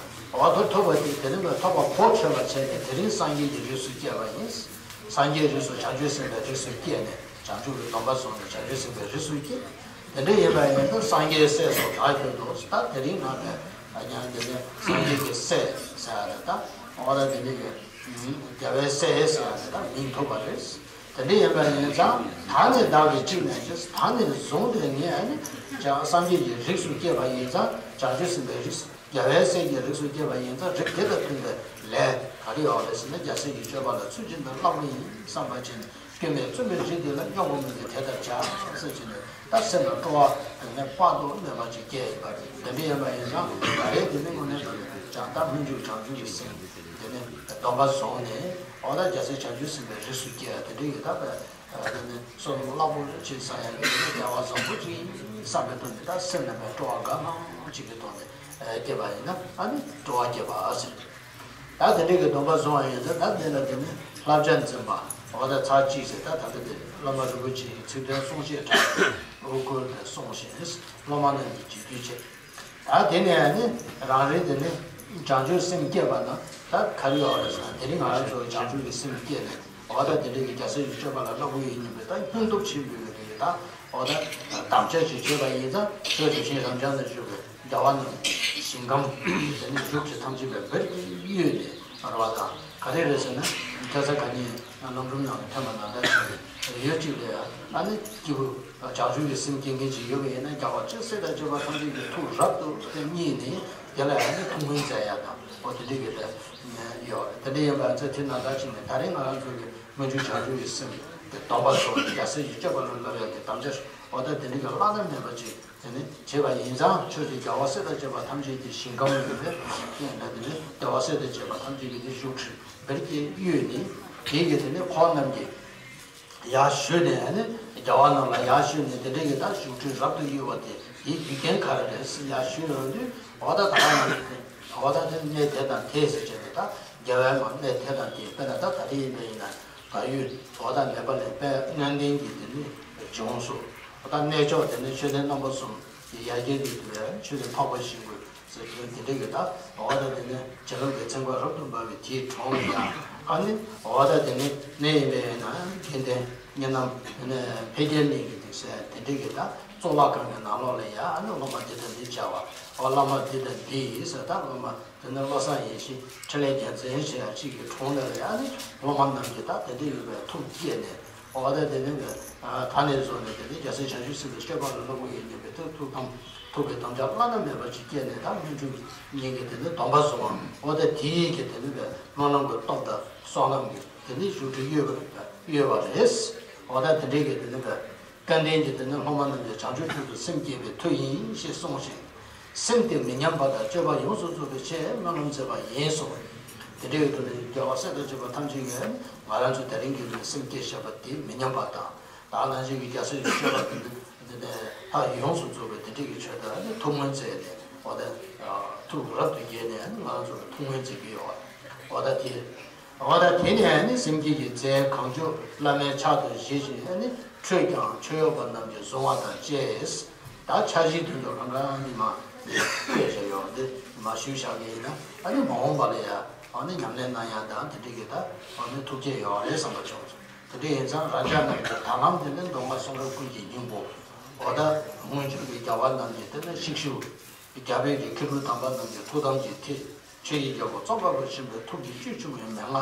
འོ་ད་ཐོབ་པ་དེ་དེ་ནས་པའི་ཐོབ་པ་གོ་ཆོད་པ་བྱས་ནས་དེ་རིང་སངས་རྒྱས་ཀྱི་རིགས་སུ་སྐྱེས་པ་ཡིན། སངས་རྒྱས་རིགས་སུ་བྱང་ཆུབ་སེམས་དཔའི་རིགས་སུ་སྐྱེས་ནས། བྱང་ཆུབ་ཀྱི་སྡོམ་པ་བཟུང་ནས་བྱང་ཆུབ་སེམས་དཔའི་རིགས་སུ་སྐྱེས། དེ་འདྲ་ཡིན་པ་ཡིན་ན་སངས་རྒྱས་སྲས་སུ་བདག་གྱུར་ཏོ། ད་དེ་རིང་ང་ནས་ཨ་ཉང་དེ་ནས་སངས་རྒྱས་ཀྱི་སྲས་ཟེར་ཡ་རེད། ད་འོ་ད་དེ་འདྲ་གི་རྒྱལ་བའི་སྲས་ཟེར་ཡ་རེད། ད་མིང་ཐོབ་པ་རེད། དེ་འདྲ་ཡིན་པ་ཡིན་ཙང་། ད་ནི་བདག་གིས་ཅི་ནས་ཀྱི། ད་ནས་བཟུང་སྟེ་ངས་ཨ་ནི་སངས་རྒྱས་ཀྱི་རིགས་སུ་སྐྱེས་པ་ཡིན་ཙང་། བྱང་ཆུབ་སེམས་དཔའི་རིགས་སུ། རྒྱལ་བའི་སྲས་ཀྱི་རིགས་སུ་སྐྱེས་པ་ཡིན་ཙང་། རིགས་དེ་དང་མཐུན་པའི་ལས་ག་རེ་ཡོད་རེད་ཟེར་ན། རྒྱལ་སྲས་ཀྱི་སྤྱོད་པ་ལ་ཚུལ་བཞིན་དུ་བསླབ་པ་ཡིན་བསམ་པ་བྱས་ནས། སྐྱོན་མེད་བཙུན་པའི་རིགས་དེ་ལ། སྙོགས་པར་མི་འགྱུར་དེ་ལྟར་བྱ་ཟེར་བྱས་ནས། ད་སེམས་ལ་སྤྲོ་བ་དེ་ནས་དཔག་ཏུ་མེད་པ་ཅིག་སྐྱེས་ཡོད་པ་རེད། དེ་འདྲ་ཡིན་པ་ཡིན་ཙང་། ད་རེས་དེ་ནི་དངོས་གནས་དྲང་གནས་བྱང་ད་སྨོན་འཇུག་བྱང་ཆུབ་ཀྱི་སེམས་དེ་ནས་སྡོམ་པ་བཟུང་ནས། འོ་ད་རྒྱལ་སྲས་བྱང་ཆུབ་སེམས་དཔའི་རིགས་སུ་སྐྱེས་དེ་འདྲ་ཡོད། ད་དེ་ནས་སོ་སོ་བླ་པོ་ཅིག་ཟེར་ཡ་གི་དེ་ནས་རྒྱལ་བ་བཟང་པོ་ཅིག་ཡིན་བསམ་པའི་ཐོག་ནས། ད་སེམས་ནང་ནས་སྤྲོ་བ་དགའ་སྣང་ཅིག་གི་ཐོག་ནས་སྐྱེས་པ་ཡིན་ན། ཨ་ནི་སྤྲོ་བ་སྐྱེས་པ་ཟེར། ད་དེ་འདྲའི་གི་སྡོམ་པ་བཟུང་བ་ཡིན་ན། ད་དེ་ལ་དེ་ནས་བསླབ་བྱ་འཛིན་པ། འོ་ད་ཚར་གཅིག་ཟེར། ད་ད་ལྟ་དེ་སློབ་མ་རིན་པོ་ཆེའི་ཚིག་དོན་གསུང་བཤད་དྲ་འུ་སྐོར་དེ་གསུངས་ཤིང་། སློབ་མ་རྣམས་ཀྱིས་རྗེས་མཐུན་བྱེད། ད་དེ་ནས་ནི་རང་རེ་དེ་ནི་བྱང་ཆུབ་སེམས་བསྐྱེད་པ་ན་ད་ག་རེ་ཡོད་རེད་ཟེར་ན། དེ་རིང་ང་རང་ཚོ་བྱང་ཆུབ་ཀྱི་སེམས་བསྐྱེད་ནས། འོ་ད་དེ་འདྲའི་གི་རྒྱལ་སྲས་ཀྱི་སྤྱོད་པ་ལ་བསླབ་དགོས་ཡིན་སྙམ་པའི་ད་སྙིང་སྟོབས་ཆེན་པོའི་གི་དེ་ད། འོ་ད་དམ་བཅའ་ཞིག་བྱས་པ་ཡིན་ཙང་། ཆོས་དེ་བཞིན་རབ་འབྱམས་ལ་བཞུགས་པའི་རྒྱལ་བ་རྣམས་ཞིང་ཁམས་དེ་ནི་བཞུགས་ཁྲི་ཐམས་ཅད་པའི་བེར་གྱིས་གཡོས་ནས་རེད་པ། ད་ག་རེ་རེད་ཟེར་ན། ཁ་སང་ག་ནས་ལམ་རིམ་ནང་ལ་ཐོན་པ་ནང་ལྟར་བྱས་ནས། ཡུལ་གཅིག་ལ་ཡང་ཨ་ནི་སྐྱེས་བུ་བྱང་ཆུབ་ཀྱི་སེམས་སྐྱེ་མཁན་ཅིག་ཡོད་པ་ཡིན་ན། རྒྱལ་བ་སྲས་དང་བཅས་པ་ཐམས་ཅད་ཀྱི་ཐུགས་རབ་ཏུ་བརྙེས་ནས། དེ་ལ་ཡང་ཨ་ནི་ཐུགས་སྨོན་མཛད་ཡ་དང་། འོ་དེ་འདྲ་གི་ད་ཡོད་རེད། དེ་འདྲ་ཡིན་པ་ཚོ་དེ་ནང་ལྟར་བྱས་ནས། ད་རེས་ང་རང་ཚོ་གི་སྨོན་འཇུག་བྱང་ཆུབ་ཀྱི་སེམས་དེ་སྡོམ་པ་བཟུང་ནས། རྒྱལ་སྲས་ཀྱི་སྤྱོད་པ་ལ་བསླབ་ཡག་གི་དམ་བཅའ། འོ་ད་དེ་འདྲ་གི་བླ་ན་མེད་པ་ཅིག་དེ་ནི་བྱས་པ་ཡིན་ཙང་། ཆོས་དེ་རྒྱལ་བ་སྲས་དང་བཅས་པ་ཐམས་ཅད་ཀྱི་ཞིང་ཁམས་ཡིན་པས། དེ་ནི་རྒྱལ་བ་སྲས་དང་བཅས་པ་ཐམས་ཅད་ཀྱི་དེ་བཞུགས་ཁྲི་བེར་གྱིས་གཡོས་ནས། དེ་གི་དེ་ནི་ཁོང་རྣམས་ཀྱིས་ཡར་ཞུས་ནས། ཨ་ནི་རྒྱལ་བ་རྣམས་ལ་ཡར་ཞུས་ནས། དེ་འདྲ་གི་ད་བཞུགས་ཁྲི་རབ་ཏུ་གཡོས་པ་དེ། དེའི་རྒྱུ་རྐྱེན་ག་རེ་རེད་ཟེར་ཡར་ཞུས་ཡོང་དུས། འོ་ད་ད་ག་ནང་གི་དེ། འོ་ད་དེ་གནས་དེ་དང་དེ་ཟེར་བྱས་ནས། ད་རྒྱལ་བའི་ངོ་གནས་དེ་དང་དེ། དཔེར་ན་ད་ད་རེས་ཡིན་པ་ཡིན་ན། བལ་ཡུལ་འོ་ད་ནེ་པ་ལའི་དཔལ་མངའ་སྡེ་གི་དེ་ནི་ལྗོངས་སུ། འོ་ད་གནས་མཆོག་དེ་ནི་མཆོད་རྟེན་རྣམ་པ་གསུམ་གྱི་ཡ་གྱལ་དུ་འདུས་པའི་མཆོད་རྟེན་འཕགས་པ་ཞིག་དགོས་ཟེར་དུས། དེ་འདྲ་གི་ད་འོ་ད་དེ་ནི་བྱིན་རླབས་ཀྱི་ཚན་ཁ་རབ་ཏུ་འབར་བའི་དེའི་གྲོང་ལ་ཡ། ཨ་ནི་འོ་ད་དེ་ནི་གནས་ཡིན་པའི་ན་དགེ་ལྡན་གཉེན་རྣམས། དེ་ནི་འཕེལ་རྒྱས་གླིང་གི་དེ་ཟེར་དེ་འདྲ་གི་ད་གཙུག་ལག་ཁང་གི་ནང་ལོགས་ལ་ཡ། ཨ་ནི་སློབ་མ་དེ་དང་འདི་བྱ་བ། འོ་བླ་མ་འདི་དང་འདི་ཡིན་ཟེར། ད་སློབ་མ་དེ་ནི་བློ་བཟང་ཡེ་ཤེས་འཕྲིན་ལས་རྒྱལ་མཚན་ཞེས་ཡང་གཅིག་གི་གྲོང་ནས་ལ་ཡ། ཨ་ནི་སློབ་མ་རྣམས་ཀྱིས་ད་དེ་འདྲ་ཡོད་པའི་ཐུགས་བསྐྱེད་ནས། འོ་ད་དེ་ནི་ད་ནས་བཟུང་ནས་དེ་ནི་རྒྱལ་སྲས་བྱང་ཆུབ་སེམས་དཔའི་སྤྱོད་པ་ལ་བསླབ་དགོས་ཡིན་སྙམ་པའི་ཐུགས་ཐུགས་དམ་ཐུགས་ཀྱི་དམ་བཅའ་བླ་ན་མེད་པ་ཅིག་བསྐྱེད་ནས། ད་སྨོན་འཇུག་གཉིས་ཀྱི་དེ་ནི་སྡོམ་པ་བཟུང་བ། འོ་ད་དེའི་གི་དེ་ནི་བའི་སྨོན་ལམ་གྱི་སྟོབས་དང་བསོད་ནམས་ཀྱི་དེ་ནི་བཞུགས་ཁྲི་གཡོས་པ་གཡོས་པ་རེད། འོ་ད་དེ་འདྲའི་གི་དེ་ནི་བའི་སྐལ་ལྡན་གྱི་དེ་ནི་སློབ་མ་རྣམས་ཀྱིས་བྱང་ཆུབ་མཆོག་ཏུ་སེམས་བསྐྱེད་པའི་མཐུ་ཡིན་ཞེས་གསུངས་ཤིང་། སེམས་དེ་མི་ཉམས་པ་དང་སྤྱོད་པ་ཡོངས་སུ་རྫོགས་པའི་ཕྱིར་སྨོན་ལམ་མཛད་པ་ཡིན་གསུངས། དེ་འདྲའི་དོན་ནི་རྒྱལ་བ་སྲས་དང་བཅས་པ་ཐམས་ཅད་ཀྱིས་ང་རང་ཚོ་དེ་རིང་གི་ནི་སེམས་བསྐྱེད་བྱས་པ་དེ་མི་ཉམས་པ་དང་། ད་ནང་བཞིན་གྱི་རྒྱལ་སྲས་ཀྱི་སྤྱོད་པ་དེ་ནི་དེ་ནི་ཧ་ཡོངས་སུ་རྫོགས་པའི་དེ་འདྲའི་གི་ཆོས་དང་ནི་ཐུགས་སྨོན་མཛད་ནས། འོ་ད་ཐུགས་རབ་ཏུ་དགྱེས་ནས་ང་རང་ཚོ་ལ་ཐུགས་སྨོན་མཛད་ཀྱི་ཡོད། འོ་ད་དེ། འོ་ད་དེ་ནས་ནི་སེམས་བསྐྱེད་ཀྱི་རྫས་གང་བྱུང་བླ་མའི་ཕྱག་ཏུ་བཞེས་ཤིང་། ཨ་ནི་ཁྲུས་ཀྱང་མཆོད་གཡོག་པ་རྣམས་ཀྱིས་བཟུང་བ་དང་བཅས། ད་ཕྱག་བཞེས་དོན་དུ་གང་གང་ནི་མ་ བཤད་བཞག་ཡོད་དེ་མ་ཞུས་བཞག་གི་ཡིན་ན་ཨ་ནི་མ་འོངས་པ་ལ་ཡ་ཨ་ནི་ཉམས་ལེན་གནང་ཡ་དང་དེ་འདྲ་གི་ད་ཨ་ནི་ཐུགས་བསྐྱེད་ཡོད་རེད་བསམ་པ་བྱུང་སོང་། དེ་འདྲ་ཡིན་ཙང་རང་ཅག་རྣམས་ཀྱི་ད་ལམ་དེ་ནི་མདོ་སྔགས་གསུང་རབ་ཀུན་གྱི་སྙིང་པོ། འོ་ད་སྔོན་བྱོན་གྱི་རྒྱལ་བ་རྣམས་ཀྱི་དེ་ནི་ཤིག་ཤུ། རྒྱལ་པོའི་གི་མཁས་གྲུབ་དམ་པ་རྣམས་ཀྱི་ཐུགས་དམ་གྱི་ཐིག་ཆོས་ཀྱི་རྒྱལ་པོ་ཙོང་ཁ་པ་ཆེན་པོའི་ཐུགས་ཀྱི་བཅུད་བྱུང་བའི་མན་ངག་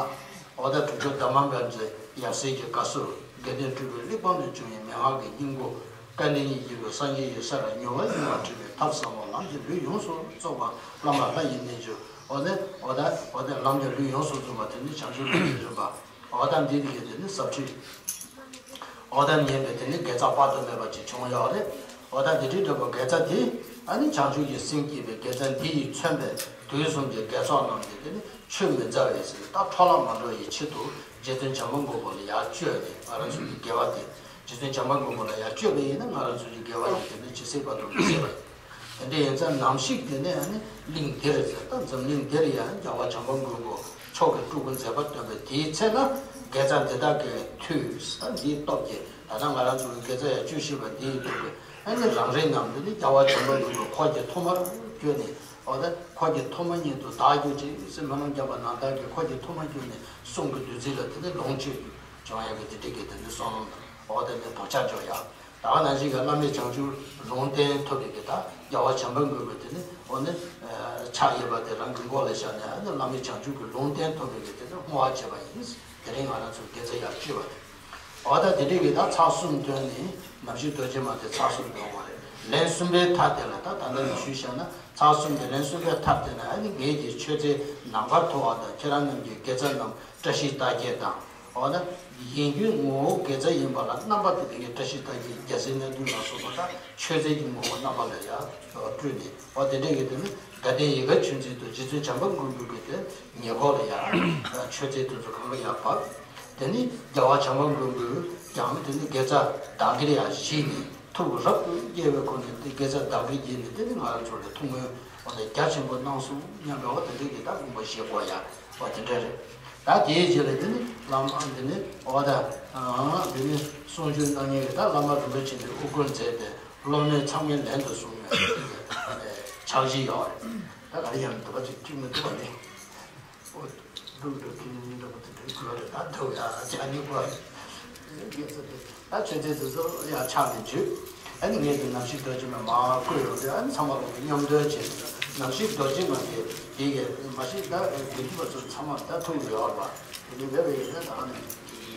འོ་ད་དྲུག་མཆོག་དྷརྨ་བཛྲའི་ཡབ་སྲས་ཀྱི་བཀའ་སྲོལ་དགེ་ལྡན་སྤྲུལ་པའི་གླེགས་བམ་ལས་བྱུང་བའི་མན་ངག་གི་སྙིང་པོ། བཀའ་དྲིན་ཉིད་ཀྱི་སངས་རྒྱས་ཀྱི་ས་ལ་མྱུར་བ་མྱུར་བར་འཕྲད་པའི་ཐབས་ཟབ་མོ་ལམ་གྱི་ལུས་ཡོངས་སུ་རྫོགས་པ་བླ་མ་ལྷ་ཡི་རྣལ་འབྱོར། འོ་ན་འོ་ད་འོ་ད་ལམ་གྱི་ལུས་ཡོངས་སུ་རྫོགས་པ་དེ་ནི་བྱང་ཆུབ་ཀྱི་རིམ་པ། འོ་ད་འདི་དེ་གའི་དེ་ནི་ཟབ་ཁྲིད། འོ་ད་ཉན་པའི་དེ་ནི་དགེ་རྩ་དཔག་ཏུ་མེད་པ་ཅིག་བྱུང་ཡོད་རེད། འོ་ད་དེ་འདྲའི་འདྲ་པོ་དགེ་རྩ་དེ་ཨ་ནི་བྱང་ཆུབ་ཀྱི་སེམས་བསྐྱེད་པའི་དགེ་རྩ་འདི་ཡིས་མཚོན་པའི་དུས་གསུམ་གྱི་དགེ་ཚོགས་རྣམས་ཀྱི་དེ་ནི་ཆུད་མི་ཟ་བའི་ཟེར་ད་འཕྲོ་བརླག་མ་འགྲོ་བའི་ཆེད་དུ་རྗེ་བཙུན་བྱམས་པ་མགོན་པོ་ལ་ཡར་བཅོལ་ནས་ང་རང་ཚོ་གི་དགེ་བ་དེ་རྗེ་བཙུན་བྱམས་པ་མགོན་པོ་ལ་ཡར་བཅོལ་བ་ཡིན་ན་ང་རང་ཚོ་གི་དགེ་བ་དེ་དེ་ནི་ཇི་སྲིད་བར་དུ་མི་ཟད་པ་ཡིན། དེ་འདྲ་ཡིན་ཙང་ནམ་ཞིག་དེ་ནས་ཨ་ནི་གླིང་འདིར་ཟེར་ད་འཛམ་གླིང་འདིར་ཡང་རྒྱལ་བ་བྱམས་པ་མགོན་པོ་མཆོག་གི་སྤྲུལ་སྐུ་མཛད་པ་སྟོན་པའི་དེའི་ཚེ་ན་དགེ་རྩ་འདི་དག་གི་མཐུས་ས་འདིའི་སྟོབས་ཀྱིས་ད་ལྟ་ང་རང་ཚོ་གི་དགེ་རྩ་ཡང་བཅུ་བཞི་པ་འདིའི་སྟོབས་ཀྱིས་ཨ་ནི་རང་རེ་རྣམས་འདི་ནི་རྒྱལ་བ་བྱམས་པ་མགོན་པོ་འཁོར་གྱི་ཐོག་མར་བསྐྱོད་ནས་འོ་ད་འཁོར་གྱི་ཐོག་མ་ཉིད་དུ་བདག་གྱུར་ཅིག་ཟེར་སྨོན་ལམ་བརྒྱབ་པ་ནང་ལྟར་གྱི་འཁོར་གྱི་ཐོག་མ་བསྐྱོད་ནས་གསུང་གི་བདུད་རྩི་ལ་དེ་ནི་ལོངས་སྤྱོད་རྒྱུ་བྱུང་ཡག་གི་དེ་འདྲ་གི་དེ་ནི་བསོད་ནམས་དང་འོ་དེ་ནི་བག་ཆགས་འཇོག་ཡག་ད་ག་ནང་བཞིན་གྱི་བླ་མེད་བྱང་ཆུབ་ལུང་བསྟན་ཐོབ་པའི་གི་ད་རྒྱལ་བ་བྱམས་པ་མགོན་པོ་དེ་ནི་འོ་ནི་ཕྱག་གཡས་པ་དེ་རང་གི་མགོ་ལ་བཞག་ནས་ཨ་ནི་བླ་མེད་བྱང་ཆུབ་ཀྱི་ལུང་བསྟན་ཐོབ་པའི་གི་དེ་ནི་བསྔོ་བ་བྱས་པ་ཡིན། དེ་རིང་ང་རང་ཚོ་དགེ་རྩ་ཡར་བཅུ་པ་དེ། འོ་ད་དེ་འདྲའི་གི་ད་ཚར་གསུམ་འདོན་ནས་ནམ་ཞིག་རྡོ་རྗེ་མ་དེ་ཚར་གསུམ་འདོན་དགོས་རེད། ལན་གསུམ་པའི་མཐའ་དེ་ལ་ད་ད་ལྟ་ནས་ཞུས་བཞག་ན་ཚར་གསུམ་གྱི་ལན་གསུམ་པའི་མཐའ་དེ་ན་ཨ་ནི་ངེད་ཀྱི་མཆོད་རྫས་ནམ་མཁར་མཐོ་བ་དང་ཁྱེད་རང་རྣམས་ཀྱི་དགེ་རྩ་རྣམས་བཀྲ་ཤིས་རྟགས་བརྒྱད་དང་། འོ་ན། ཡིན་རྒྱུའི་ངོ་བོ་དགེ་རྩ་ཡིན་པ་ལ་རྣམ་པ་དེ་དེ་གའི་བཀྲ་ཤིས་རྟགས་བརྒྱད་རྒྱལ་སྲས་སྣ་བདུན་ལ་སོགས་པ་དང་མཆོད་རྫས་ཀྱི་ངོ་བོ་རྣམ་པ་ལ་ཡང་སྤྲུལ་ནས་འོ་དེ་འདྲའི་གི་དེ་ནི་དགའ་ལྡན་ཡིད་དགའ་ཆོས་འཛིན་དུ་རྗེ་བཙུན་བྱམས་པ་མགོན་པོ་གི་དེ་ཉེ་འཁོར་ལ་ཡང་མཆོད་རྫས་དེ་ཚོ་གང་ག་ཡང་བབས། དེ་ནི་རྒྱལ་བ་བྱམས་པ་མགོན་པོས་ཀྱང་དེ་ནི་དགེ་རྩ་བདག་གིར་ཡང་བཞེས་ནས་ཐུགས་རབ་ཏུ་དགྱེས་པའི་སྒོ་ནས་དེ་དགེ་རྩ་བདག་གིར་བགྱིས་ནས་དེ་ནི་ང་རང་ཚོ་ལ་ཐུགས་སྨོན་འོ་དེ་རྒྱ་ཆེན་པོ་གནང་སོང་སྙམ་པའི་འོ་དེ་འདྲའི་གི་ད་དགོངས་པ་བཞེས་དགོས་ཡ་འོ་དེ་འདྲ་རེད། ད་དེའི་རྗེས་ལ་འདི་ནི་བླ་མ་འདི་ནི་འོ་ད་འདི་ནི་གསུང་ཆོས་གནང་མཁན་གྱི་ད་བླ་མ་རིན་པོ་ཆེ་འདི་དབུ་སྐོར་མཛད་དེ་སློབ་གཉེར་ཚང་མའི་ལན་དུ་གསུངས་ནས་ཕྱག་བཞེས་ཡོད་རེད། ད་ག་རེ་ཡང་འདི་པ་ཅིག་ཅིག་མི་འདུག་པ་ནི་ཨོ་འདུག་འདུག་ཁྱེད་གཉིས་འདྲ་པོ་དེ་འདྲའི་དགོས་རེད། ད་འདུག་ཡ་ཅག་ནི་དགོས་རེད། ད་མཆོད་རྫས་དེ་ཚོ་ཡར་ཕྱག་ནས་འཇུས། ཨ་ནི་ངས་ཀྱི་ནམ་ཞིག་རྡོ་རྗེ་མ་མར་བསྐོར་ཡོང་དུས་ཨ་ནི་ཚང་མ་ལོག་གི་མཉམ་འདོན་བྱས། ནམ་ཞིག་རྡོ་རྗེ་མ་དེ་དེ་གས་མ་ཤེས་ད་དགེ་འདུན་པ་ཚོ་ཚང་མ་ད་ཐུག་ཡོད་པ། དེ་ནི་འདི་བས་ཡིན་ན་ད་ནི་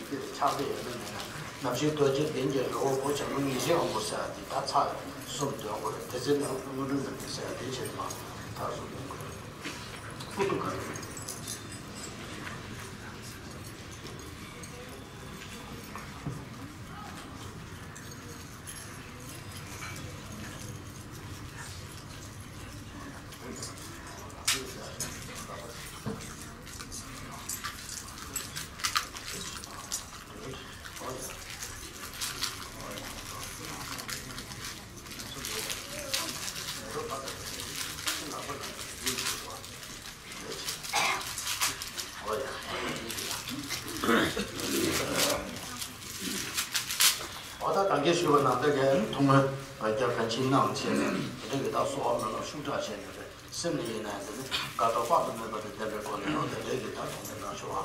དེ་ཕྱག་དེ་ཡོད་ན་མེད་ན་ནམ་ཞིག་རྡོ་རྗེ་གདན་གྱི་རི་བོ་བོ་བྱ་མོ་ཉི་ཤེས་ཨོམ་པོ་ཟེར་བ་དེ་ད་ཚར་གསུམ་འདོན་དགོས་རེད། དེ་ཚེ་ན་དངོས་གྲུབ་ནམ་དེ་ཟེར་བ་དེ་བྱས་ནས་མ་ཚར་གསུམ་འདོན་དགོས་རེད། ཨུ་ཏུ་ག་རེ། འོ་ད་གང་གིས་ཞུས་པ་ནང་བཞིན་གྱི་ཐུགས་སྨོན་བརྒྱ་གང་ཆེན་གནང་བྱས་ནས་དེ་འདྲ་གི་ད་གསོལ་བ་སྨོན་ལམ་ཤུགས་དྲག་བྱས་ནས་རེད། སེམས་ལ་ཡིན་ན་དེ་ནི་དགའ་སྤྲོ་དཔག་ཏུ་མེད་པ་དང་ལྡན་པའི་སྒོ་ནས་འོ་དེ་འདྲ་གི་ད་ཐུགས་སྨོན་གནང་ཞུ་བ།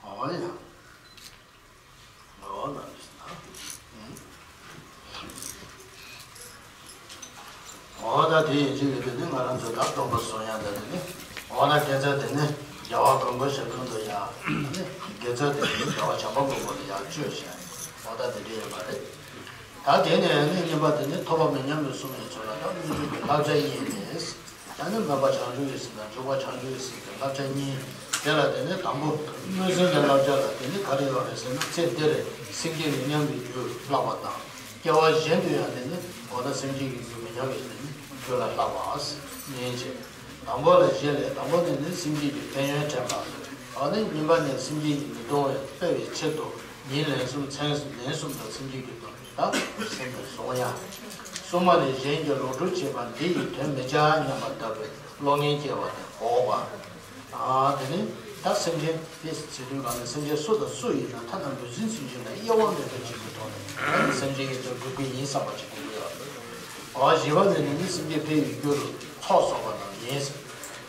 ཨོ་ཡ། ཨོ་ན་ཨོ་ད་དེ་ཡིན་གཅིག་གི་དེ་ནི་ང་རང་ཚོ་ད་སྟོན་པ་གསུང་ཡ་ད་དེ་ནི་ཨོ་ན་དགེ་རྩ་དེ་ནི་རྒྱལ་བ་མགོན་པོ་ཞབས་དྲུང་དུ་ཡ་ནི་དགེ་རྩ་དེ་ནི་རྒྱལ་བ་བྱམས་པ་མགོན་པོ་ལ་ཡ་བཅོལ་བྱས་ཨོ་ད་དེ་འདྲ་ཡོད་པ་རེད། ད་དེ་ནས་ནི་གཉིས་པ་དེ་ནི་ཐོབ་པ་མི་ཉམས་པའི་གསུང་ཡིན་ཚོད་ལ་ད་སྨོན་འཇུག་གི་བསླབ་བྱ་ཡིན་ནས། ད་ནི་སྨོན་པ་བྱང་ཆུབ་ཀྱི་སེམས་དང་འཇུག་པ་བྱང་ཆུབ་ཀྱི་སེམས་ཀྱི་བསླབ་བྱ་གཉིས། དེ་ལ་དེ་ནི་དང་པོ་མངོན་སུམ་གྱི་བསླབ་བྱ་ལ་དེ་ནི་ག་རེ་ཡོད་རེད་ཟེར་ན། ཚེ་འདིར་སེམས་བསྐྱེད་མི་ཉམས་པའི་རྒྱུ་བསླབ་པ་དང་། སྐྱེ་བ་གཞན་དུ་ཡང་དེ་ནི་གང་ལྟར་སེམས་བསྐྱེད་ཀྱི་རྒྱུ་མི་ཉམས་པའི་དེ་ནི་རྒྱུ་ལ་བསླབ་པ་ཡིན་ཅེས། དང་པོ་ལ་བཞེད་ལས་དང་པོ་ནི་ནི་སེམས་བསྐྱེད་ཀྱི་ཕན་ཡོན་དྲན་པ། ཨ་ནི་གཉིས་པ་ནི་སེམས་བསྐྱེད་ཀྱིས་མི་གདུང་བས་སྤེལ་བའི་ཕྱིར་དུ་ཉིན་ལན་གསུམ་མཚན་ལན་གསུམ་དང་སེམས་བསྐྱེད་ཀྱི་དོན། ད་སེམས་ལ་བཟུང་ཡ། གསུམ་པ་ནི་གཞན་གྱིས་ལོག་སྒྲུབ་བྱེད་པ་འདི་ཡི་དོན་མི་བྱ་སྙམ་པ་ལྟ་བུའི་བློ་ངན་སྐྱེ་བ་དེ་འགོག་པ། ཨ་དེ་ནི་ད་སེམས་ཅན་དེ་ཟེར་དུས་གང་ནས་སེམས་ཅན་སུ་དང་སུ་ཡིན་ན་ཐ་ན་ལུས་འཛིན་སེམས་ཅན་ལ་དབྱེ་བ་མེད་པར་བྱེད་པའི་ཐོག་ནས་ད་ནི་སེམས་ཅན་ཡིན་དུ་དགོས་ཀྱི་ཡིན་བསམ་པ་ཅིག་དགོས་ཀྱི་ཡོད་རེད། ཨ་བཞི་པ་ནི་ནི་སེམས་ཅན་ཕན་ཡོན་རྒྱུ་རུ་ཚོགས་བསགས་པ་རྣམས་ཡིན།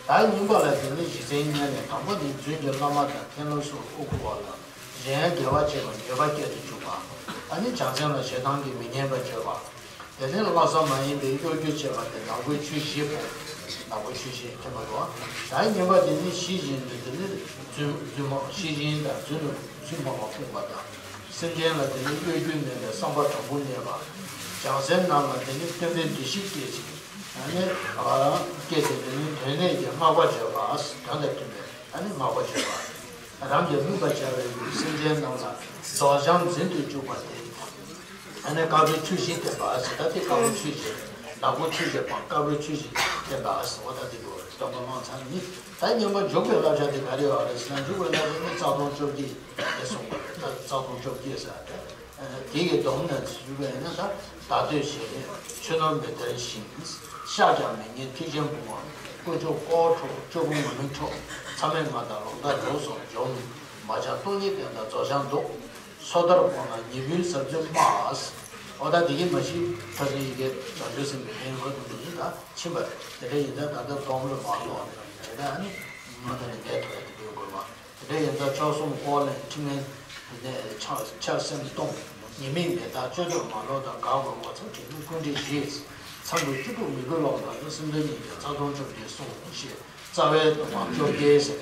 ད་གཉིས་པ་ལ་དེ་ནི་གཞི་རྩའི་གཉེན་ནས་དང་པོ་ནི་རྫུན་གྱི་བླ་མ་དང་མཁན་སློབ་སོགས་དབུ་བསྐུར་བ་དང་། གཞན་དགེ་བ་བྱེད་པར་འགྱོད་པ་སྐྱེ་དུ་བཅུག་པ། ཨ་ནི་བྱང་སེམས་ལ་ཞེ་སྡང་གིས་མི་ཉན་པར་བྱེད་པ། དེ་ནས་ལྷག་བསམ་མ་ཡིན་པའི་གཡོ་སྒྱུ་བྱེད་པ་སྟེ་ནག་པོའི་ཆོས་བཞི་སྤོང་། ནག་པོའི་ཆོས་བཞི་མཁྱེན་པ་དང་། ད་ཉེས་པ་དེ་ནི་ཤེས་བཞིན་དུ་དེ་ནི་རྫུན་རྫུན་མ་ཤེས་བཞིན་དང་རྫུན་རྫུན་སྨྲ་བ་སྤོང་བ་དང་། སེམས་ཅན་ལ་དེ་ནི་གཡོ་སྒྱུ་མེད་པའི་བསམ་པ་དྲང་པོ་གནས་པ། བྱང་སེམས་རྣམས་ལ་དེ་ནི་སྟོན་པའི་འདུ་ཤེས་སྐྱེད་ཅིང་། ཨ་ནི་སྐྱེད་དེ་དེ་ནི་དོན་གནས་ཀྱི་བསྔགས་པ་བརྗོད་པ། དོན་དང་མཐུན་པའི། ཨ་ནི་བསྔགས་པ་བརྗོད་པ། རང་གིས་སྨིན་པར་བྱ་བའི་ལུས་སེམས་ཅན་རྣམས་ལ་རྫོགས་བྱང་འཛིན་དུ་བཅུག་པ་སྟེ། ཨ་ནི་དཀར་པོའི་ཆུ་བཞི་བསྟན་པ་ཟེར། ད་དེ་དཀར་པོའི་ཆུ་བཞི་ནག་པོའི་ཆུ་བཞི་དང་དཀར་པོའི་ཆུ་བཞི་བསྟན་པ་ཟེར་བ། ད་དེ་གོ་སྟོན་པ་སློང་ཚར་ནི། ད་སྙན་པོ་འཇུག་པའི་བསླབ་བྱ་དེ་ག་རེ་ཡོད་རེད་ཟེར་ན། འཇུག་པའི་བསླབ་བྱ་ནི་རྩ་ལྟུང་བཅོ་བརྒྱད་དེ་གསུངས་པ་རེད། ད་རྩ་ལྟུང་བཅོ་བརྒྱད་ཟེར་བ་རེད། དེ་ཡི་སྡོམ་ནི་ཞུས་པ་ཡིན་ན། ད་བརྡ་སྤྲོད་བྱེད་ལས་ཆུ་ནོར་མི་དར་ཞིང་། བཤགས་ཀྱང་མི་ཉན་ཐེག་ཆེན་སྤོང་བ། དཀོན་མཆོག་དཀོར་འཕྲོག་སྐྱོ་པོ་ངུ་ལུས་འཕྲོག་ཚད་མེད་ལྔ་དང་ལོག་ལྟ་སྒྲོ་སོགས་འཇོམས། མ་བྱང་སྟོང་ཉིད་བསྟན་དང་རྫོགས་བྱང་བཟློག་སོ་ཐར་སྤོང་ན་ཉེས་པའི་ཟབ་རྫུན་སྨྲ། འོ་ད་དེ་གི་མ་གཞི་ཁ་སང་ཡི་གེ་བྱང་ཆུབ་སེམས་ཀྱི་ཕན་ཡོན་ཁ་ཐུག་ནས་ད་ཕྱིན་པ་རེད། དེ་འདྲ་ཡིན་ཙང་ད་ལྟ་སྡོམ་ལ་མ་ལོག་ནས་དེ་འདྲ་ནི་ང་ད་ནི་འགལ་ཐུབ་ཡ་དེ་འདྲའི་དགོས་པ། དེ་འདྲ་ཡིན་ཙང་མཆོག་གསུམ་དཀོར་ལེན་ཁྲིམས་ངན་དེ་ནས་ཆགས་ཆགས་སེམས་གཏོང་ཉེས་དམིགས་མེད་དག་སྤྱོད་འཇུག་མ་ལོག་དང་དགག་དགོས་པ་ཚོ་དྲན་ནས་ཀུན་འདྲེས་བཞི། མཚམས་སུ་བཅུ་དྲུག་མི་དགོས་ལོག་ལ་ཡང་སེམས་དོན་གཉིས་ཀྱི་རྩ་ལྟུང་བཅོ་བརྒྱད་གསུངས་ཞེས་རྩ་བའི་སྡོམ་པ་བཅོ་བརྒྱད་ཟེར།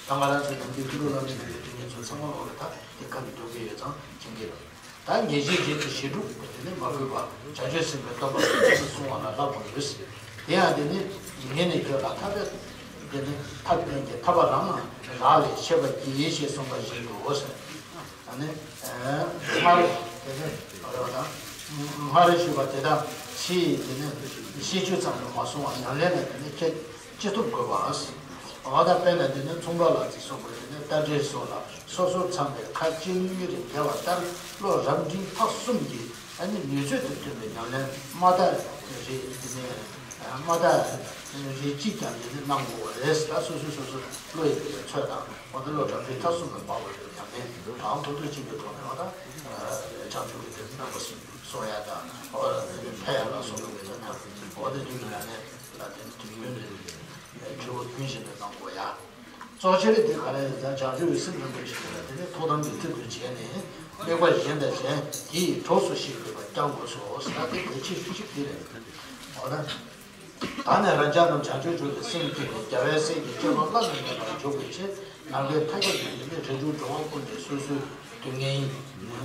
ད་ང་རང་ཚོའི་ནམ་རྒྱུན་ཐུགས་ལུགས་བླ་མའི་ལུང་གི་དེ་ཉིད་ཚོ་ཚང་མ་ལོག་ལ་ད་དེ་ཁ་ནས་འགྲོ་གི་ཡོད་ཙང་མཁྱེན་གྱི་རེད། ད་ངེས་ཤེས་རྗེས་སུ་བྱེད་སྒྲུབ་དེ་ནི་མ་དགོས་པ་བྱང་ཆུབ་སེམས་དཔའི་སྡོམ་པ་སོ་སོ་སོ་གསུང་བ་ལ་བསླབ་དགོས་ཡོད། དེ་ཡང་དེ་ནི་ངེས་ནས་ཁྱོད་ལ་ཐར་པའི་དེ་ནི་ཐབས་བསྟན་གྱི་ཐར་པ་རང་ལ་རག་ལས་ཤེས་པར་གྱིས་ཞེས་གསུངས་པ་བཞིན་དུ་ཟེར། ཨ་ནི་སྔར་དེ་ནི་སྔར་ཞུས་པ་དེ་དག་ཕྱིའི་དེ་ནི་ཤེས་རྒྱུ་ཙམ་དུ་མ་སོང་བར་ཉམས་ལེན་ལ་དེ་ནི་ཁྱེད། ཅི་ཐུབ་དགོས་པ། འོ་ད་དཔེར་ན་དེ་ནི་མཚུངས་པ་ལ་ཅིག་སོགས་པ་དེ་ནི་རྟ་དྲེལ་སོགས་ལ་སོ་སོར་འཚམ་པའི་ཁ་གཅིག་གཉིས་རེ་བརྒལ་བ་ལྟར་བློ་རབ་འབྲིང་ཐ་གསུམ་གྱི་ཨ་ནི་ནུས་ཚོད་དང་མཐུན་པའི་ཉམས་ལེན་མ་དག་རེ་དེ་ནི་མ་དག་རེ་གཅིག་ཀྱང་དེ་ནི་གནང་དགོས་པ་རེད། ད་སོ་སོ་སོ་སོ་བློ་ཡི་དེ་ཚོད་དང་འོ་ད་བློ་རབ་འབྲིང་ཐ་གསུམ་ལ་དཔག་པའི་ཉམས་ལེན་དང་ཐུབ་ཐུབ་ཅིག་གི་ཐོག་ནས་འོ་ད་བྱང་ཆུབ་ཀྱི་དེ་རྣམ་པ་གསུམ་གསུང་ཡ་དང་འོ་ད་དེ་ནི་འཕེལ་ཡ་ལ་སོགས་པའི་དེ་ནི་འོ་ད་དུས་ཀྱི་ཉམས་ལེན་ལ་དེ་ནི་དུས་རྒྱུན་དུ། དྲི་བ་རྒྱུན་བཞིན་དུ་གནང་དགོས་ཡ། གཙོ་ཆེར་དེ་ག་རེ་ཡིན་ཙང་བྱང་ཆུབ་ཀྱི་སེམས་རིན་པོ་ཆེ་ལ་དེ་ནི་ཐུགས་དམ་གྱི་ཚུལ་དུ་བྱས་ནས་དམིགས་པ་གཞན་དང་གཞན་དེའི་གྲོགས་སུ་ཤེས་དགོས་པ་སྐྱང་དགོས་སོ་ཟེར་ན་དེ་གལ་ཆེ་ཤོས་ཤིག་དེ་རེད། འོ་ན། ད་ནི་རང་ཅག་རྣམས་བྱང་ཆུབ་མཆོག་ཏུ་སེམས་བསྐྱེད་ནས་རྒྱལ་བའི་སྲས་ཀྱི་སྤྱོད་པ་བླ་ན་མེད་པར་འཇུག་པའི་ཕྱིར། ནམ་མཁའི་མཐའ་ཁྱབ་ཏུ་ཡོད་པའི་རིགས་དྲུག་འགྲོ་བ་ཀུན་གྱི་སོ་སོའི་སྡུག་བསྔལ་ཡིན།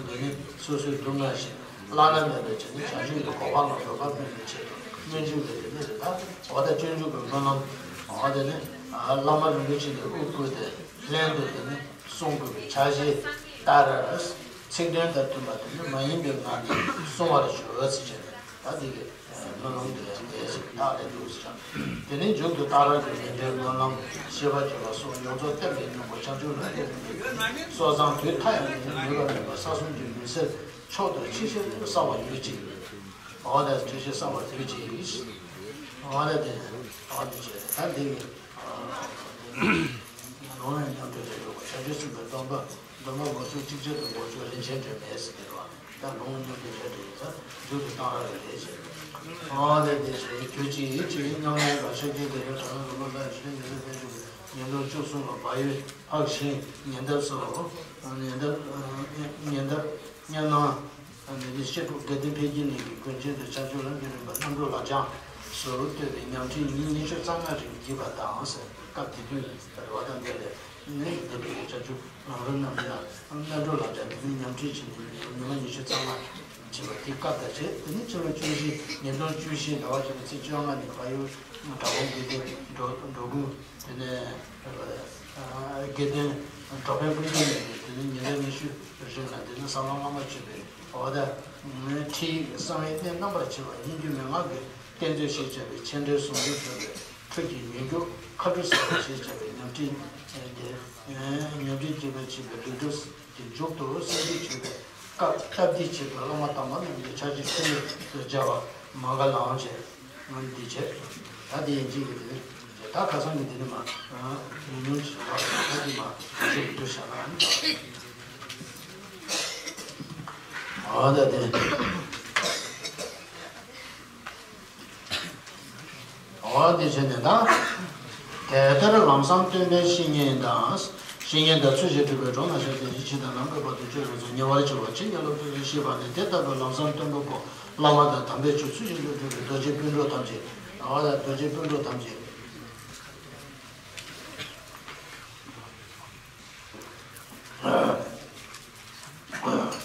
འདི་ནི་སོ་སོའི་སྡུག་བསྔལ་ཞིང་བླ་ན་མེད་པའི་ཆེད་དུ་བྱང་ཆུབ་ཀྱི་གོ་འཕང་ལ་རོལ་པ་སྨིན་པའི་ཆེད་དུ་སྨོན་འཇུག་གི་རིམ་པ་རེ་དང་། འོ་ད་སྤྱོད་འཇུག་གི་སྨོན་ལམ། འོ་དེ་ནི་བླ་མ་རིན་པོ་ཆེ་ནས་དབུ་བསྐོས་ཏེ་ལྷན་དུ་དེ་ནི་གསུང་དགོས་པའི་ཕྱག་བཞེས་ལྟར། ཚིག་དོན་དང་མཐུན་པ་དེ་ནི་མ་ཡིན་པའི་ངང་ནས་གསུང་བར་ཞུ་ཟེར་བྱས་ནས་ད་འདི་གི་སྨོན་ལམ་འདི་ཡང་འདས་ཞིང་བདག་ལས་འདུག་ཟེར། དེ་ནས་མཇུག་ཏུ་རྟག་རང་གི་ལས་འབྲས་སྨོན་ལམ་ཤེས་པ་བརྗོད་པ་སོགས་ཡོངས་རྫོགས་གཏན་ལ་ཉམས་པ་བྱང་ཆུབ་ལ་ལྟོས་པའི་སོ་བཟང་དུས་མཐའ་ཡང་ནས་མུན་པ་མེད་པ་ས་གསུམ་གྱི་མུན་སེལ་མཆོག་ཏུ་ཆེས་ཆེར་གསལ་བར་གྱུར་ཅིག། འོ་ན་ཆེས་ཆེར་གསལ་བར་གྱུར་ཅིག། འོ་ན་དེ་འོ་དེ་བྱས་ད་འདི་ནི་ལུང་ཡང་མཉམ་དུ་རེ་འགྲོ་བ་བྱང་ཆུབ་སེམས་དཔའི་སྡོམ་པ། སྡོམ་པ་མགོ་ཚོས་གཅིག་ཆར་དུ་མགོ་ཚོས་རིན་ཆེན་སྒྲོན་མེ་ཟེར་གྱི་རེད་བ། ད་ལུང་མཉམ་དུ་རེ་འགྲོ་ཡིན་ཙང་མཇུག་ཏུ་གཏང་རག་ལས་རེད་ཅེས། ཨ་ལས་དེ་ཞེས་གྱུར་ཅིག་ཅེས་ཉམས་ལེན་པ་ཆོས་རྒྱལ་རྒྱལ་པོའི་དྲང་སྲོང་རིན་པོ་ཆེ་ཉི་ཟེར་དཔལ་འབྱོར་ཉིས་སྟོང་བཅུ་གསུམ་ལ་བག་ཡོད་འཕགས་ཤིང་ཉེ་འདབས་སུ། ཉེ་འདབས་ཉེ་འདབས་གཉའ་ནང་ནས་བཤད་སྒྲུབ་དགེ་ལྡན་འཕེལ་རྒྱས་གླིང་གི་དགོན་ཆེན་དུ་བྱང་ཆུབ་ལམ་གྱི་རིམ་པ་རྣམ་གྲོལ་ལག་བཅངས་སུ་བསྟོད་པའི་ཉམས་ཁྲིད་ཉིན་ཉི་ཤུ་རྩ་ལྔ་རིང་བགྱིས་པ་དང་ཟེར། སྐབས་དེ་དུས་རེ་བ་དང་འབྲེལ་ནས་བསྟོད་པའི་བྱང་ཆུབ་ལམ་རིམ་རྣམས་ལ་རྣམ་གྲོལ་ལག་བཅངས་དེ་ནི་ཉམས་ཁྲིད་བྱས་ནས་ཉི་མ་ཉི་ཤུ་རྩ་ལྔ་བྱས་པ་དེ་སྐབས་དང་བཅས། དེ་ནི་ཕྱི་ལོ་བཅུ་བཞི་ཉིས་སྟོང་བཅུ་བཞི་ཟླ་བ་བཅུ་པའི་ཚེས་བཅོ་ལྔ་ཉིན་བལ་ཡུལ་གྲྭ་པ་དགེ་ལྡན་འགྲོ་འགྲོ་ཀུན། དེ་ནས་དགེ་ལྡན་འགྲོ་ཕན་ཀུན་ཁྱབ་ནས་དེ་ནས་ཉིན་གྲངས་ཉི་ཤུ་རིང་ལ་དེ་ནས་ས་ལམ་བླ་མ་མཆོད་པའི་འོ་ད་ཁྲིད་ཡིག་གསང་བའི་གནད་རྣམ་པར་ཕྱེ་བ་སྙན་བརྒྱུད་མན་ངག་གི་གཏེར་མཛོད་ཞེས་བྱ་བའི་མཆན་འགྲེལ་ཟུང་འབྲེལ་གྲུབ་པའི་ཁྲོད་ཀྱི་ཉན་རྒྱུ་མཁའ་འགྲོ་ཟེར་བ་ཞེས་བྱ་བའི་ཉམས་ཁྲིད་དེ་ཉམས་ཁྲིད་ཀྱི་མ་བྱས་པའི་ལུས་གྲུབ། དེ་མཇུག་ཏུ་སེམས་བསྐྱེད་བྱེད་པའི་སྐབས་སྟབས་བདེ་ཆེད་དུ་བླ་མ་དམ་པ་རྣམས་ཀྱི་ཕྱག་རྗེས་ཆུ་ལས་སུ་སྦྱར་བ་མ་ག་ལའང་བྱས། ང་འདི་བྱས། ད་དེ་ཡིན་གཅིག་གི་དེ་ད་ཁ་སང་གི་དེ་ནི་མ་ཉུང་ཉུང་ཅིག་བ་ད་དེ་མ་ཞིག་ཏུ་བྱ་ན་ཨ་ནི་ད། འོ་ད་དེ། འོ་དེ་བྱས་ནས་ད། དེ་ལྟར་ལམ་བཟང་སྟོན་པའི་བཤེས་གཉེན་དང་། བཤེས་གཉེན་དང་ཚུལ་བཞིན་སྒྲུབ་པའི་གྲོགས་རྣམས་ཤོག་ཅིག་ཕྱི་དང་ནང་གི་བར་དུ་སྤྱོད་རུང་ཚུལ་ཉེ་བར་བྱ་བ་ཇི་སྙེད་སློབ་ཚུལ་ཤེས་པ་ནི་དེ་ལྟ་བུའི་ལམ་བཟང་སྟོན་པ་པོ་བླ་མ་དང་དམ་པའི་ཆོས་ཚུལ་བཞིན་དུ་སྒྲུབ་པའི་རྡོ་རྗེ་སྤུན་གྲོགས་ཐམས་ཅད། འོ་ད་རྡོ་རྗེ་སྤུན་གྲོགས་ཐམས་ཅད།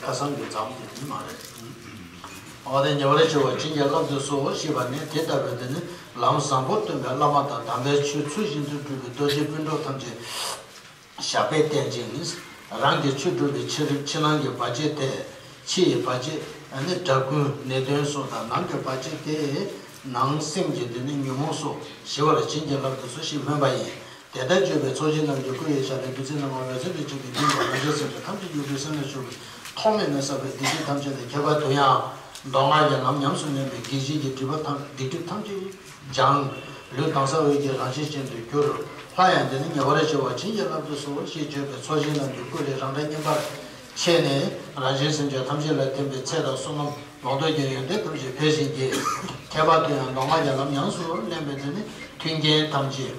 ཁ་སང་གི་མཚམས་དེ་ནི་མ་རེད། འོ་དེ་ཉེ་བར་བྱ་བ་ཇི་སྙེད་སློབ་ཚུལ་སོགས་ཤེས་པ་ནི་དེ་ལྟ་བུའི་དེ་ནི་ལམ་བཟང་པོ་སྟོན་པའི་བླ་མ་དང་དམ་པའི་ཆོས་ཚུལ་བཞིན་དུ་སྒྲུབ་པའི་རྡོ་རྗེ་སྤུན་གྲོགས་ཐམས་ཅད། ཞབས་པད་བརྟན་ཅིང་ནི། རང་གི་ཆོས་སྒྲུབ་པའི་ཕྱི་རིམ་ཕྱི་ནང་གི་བར་ཆད་དེ། ཕྱི་ཡི་བར་ཆད་ནི་དགྲ་རྐུན་ནད་གདོན་སོགས་དང་། ནང་གི་བར་ཆད་དེ་ནང་སེམས་ཀྱི་དེ་ནི་ཉོན་མོངས་སོགས་ཞི་བར་བྱིན་གྱིས་བརླབ་ཏུ་གསོལ་ཞེས་སྨོན་པ་ཡིན། དེ་ལྟར་བརྗོད་པའི་ཚོགས་ཞིང་རྣམས་ཀྱི་སྐུ་ཡི་ཞབས་ལས་བདུད་རྩི་སྣ་ཚོགས་འོད་ཟེར་གྱི་ཚུལ་གྱིས་བརྒྱུད་པ། རང་གཞན་སེམས་ཅན་ཐམས་ཅད་ཡུལ་དུས་སེམས་ལ་ཞུགས་པའི་ཐོག་མེད་ནས་བསགས་པའི་སྡིག་སྒྲིབ་ཐམས་ཅད་དེ། ཁྱད་པར་དུ་ཡང་མདོ་སྔགས་ཀྱི་ལམ་ཉམས་སུ་ལེན་པའི་དགེ་བཤེས་ཀྱི་སྒྲིབ་པ་ཐམས་སྡིག་སྒྲིབ་ཐམས་ཅད་སྦྱངས། ལུས་དྭངས་གསལ་འོད་ཀྱི་རང་བཞིན་ཅན་དུ་གྱུར། སླར་ཡང་དེ་ནི་ཉེ་བར་ཞི་བར་བྱིན་གྱིས་བརླབ་ཏུ་གསོལ་ཞེས་བརྗོད་པའི་ཚོགས་ཞིང་རྣམས་ཀྱི་སྐུ་ལས་རང་སྒྲ་སྙན་པར་ཕྱེ་ནས། རང་གཞན་སེམས་ཅན་ཐམས་ཅད་ལ་ཐིམ་པས་ཚེ་དང་བསོད་ནམས་ལོངས་སྤྱོད་ཀྱི་ཡོན་ཏན་ཐམས་ཅད་འཕེལ་ཞིང་རྒྱས། ཁྱད་པར་དུ་ཡང་མདོ་སྔགས་ཀྱི་ལམ་ཉམས་སུ་ལེན་པའི་དེ་ནི་མཐུན་རྐྱེན་ཐམས་ཅད།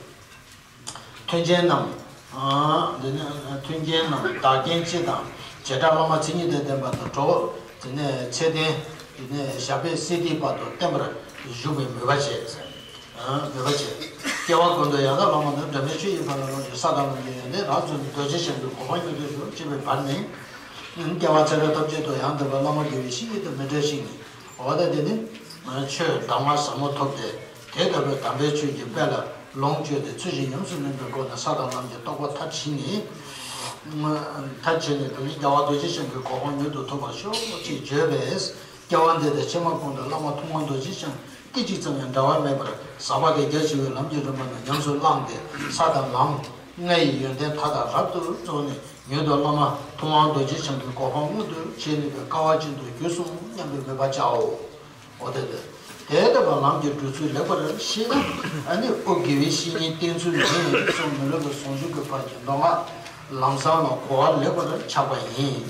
མཐུན་རྐྱེན་རྣམས། ཨ། འདི་ནི་མཐུན་རྐྱེན་རྣམས་བདག་རྐྱེན་སྤྱི་དང་བྱེ་བྲག་བླ་མ་མཚན་ཉིད་དང་ལྡན་པ་དང་གྲོགས། དེ་ནས་ཚེ་བརྟན། དེ་ནས་ཞབས་པད་སྲིད་མཐའི་བར་དུ་བརྟན་པར་བཞུགས་པའི་མོས་པ་བྱེད། ཨ། མོས་པ་བྱེད། སྐྱེ་བ་ཀུན་ཏུ་ཡང་དག་བླ་མ་དང་། འབྲལ་མེད་ཆོས་ཀྱི་ཕ་རོལ་ཏུ་ཕྱིན། ས་དང་ལམ་གྱི་ཡོན་ཏན་རབ་རྫོགས་ནས། རྡོ་རྗེ་འཆང་གི་གོ་འཕང་མྱུར་དུ་ཤོག་ཅེས་པའི་བར་ནས། སྐྱེ་བ་ཚེ་རབས་ཐམས་ཅད་དུ་ཡང་དག་པའི་བླ་མ་དགེ་བའི་བཤེས་གཉེན་དང་མི་འབྲལ་ཞིང་། འོ་ད་དེ་ནི་ཆོས་གདམས་ངག་ཟབ་མོ་ཐོབ་སྟེ། དེ་ལྟ་བུའི་དམ་པའི་ཆོས་ཀྱི་དཔལ་ལ་ལོངས་སྤྱོད་དེ། ཚུལ་བཞིན་ཉམས་སུ་ལེན་པའི་སྒོ་ནས་ས་དང་ལམ་གྱི་རྟོགས་པ་མཐར་ཕྱིན་ནས། མཐར་ཕྱིན་ནས་དེ་ནི་རྒྱལ་བ་རྡོ་རྗེ་འཆང་གི་གོ་འཕང་མྱུར་དུ་ཐོབ་པར་ཤོག་ཅེས་བརྗོད་པས། སྐྱེ་བ་འདི་དང་ཕྱི་མ་ཀུན་ཏུ་བླ་མ་ཐུབ་དབང་རྡོ་རྗེ་འཆང་སྐད་ཅིག་ཙམ་ཡང་འབྲལ་བ་མེད་པར། ཟབ་པ་དང་རྒྱ་ཆེ་བའི་ལམ་གྱི་རིམ་པ་རྣམས་ཉམས་སུ་བླངས་ཏེ། ས་དང་ལམ་ལྔ་ཡི་ཡོན་ཏན་མཐའ་དག་རབ་ཏུ་རྫོགས་ནས། མྱུར་དུ་བླ་མ་ཐུབ་དབང་རྡོ་རྗེ་འཆང་གི་གོ་འཕང་མངོན་དུ་བྱེད་ནུས་པའི་སྐལ་བ་ཅན་དུ་གྱུར་སོང་སྙམ་པའི་མོས་པ་བྱའོ། འོ་དེ་སྟེ། དེ་ལྟ་བུའི་ལམ་གྱི་བགྲོད་ཚུལ་ལེགས་པར་ཤེས་ན། ཨ་ནི་ཨོ་དགེ་བའི་བཤེས་གཉེན་བསྟེན་ཚུལ་ནི་གསུམ་མི་སློབ་པའི་ཟུང་འཇུག་གི་བར་གྱི་མདོ་སྔགས་ལམ་བཟང་ལ་གོ་བ་ལེགས་པར་ཆགས་པ་ཡིན།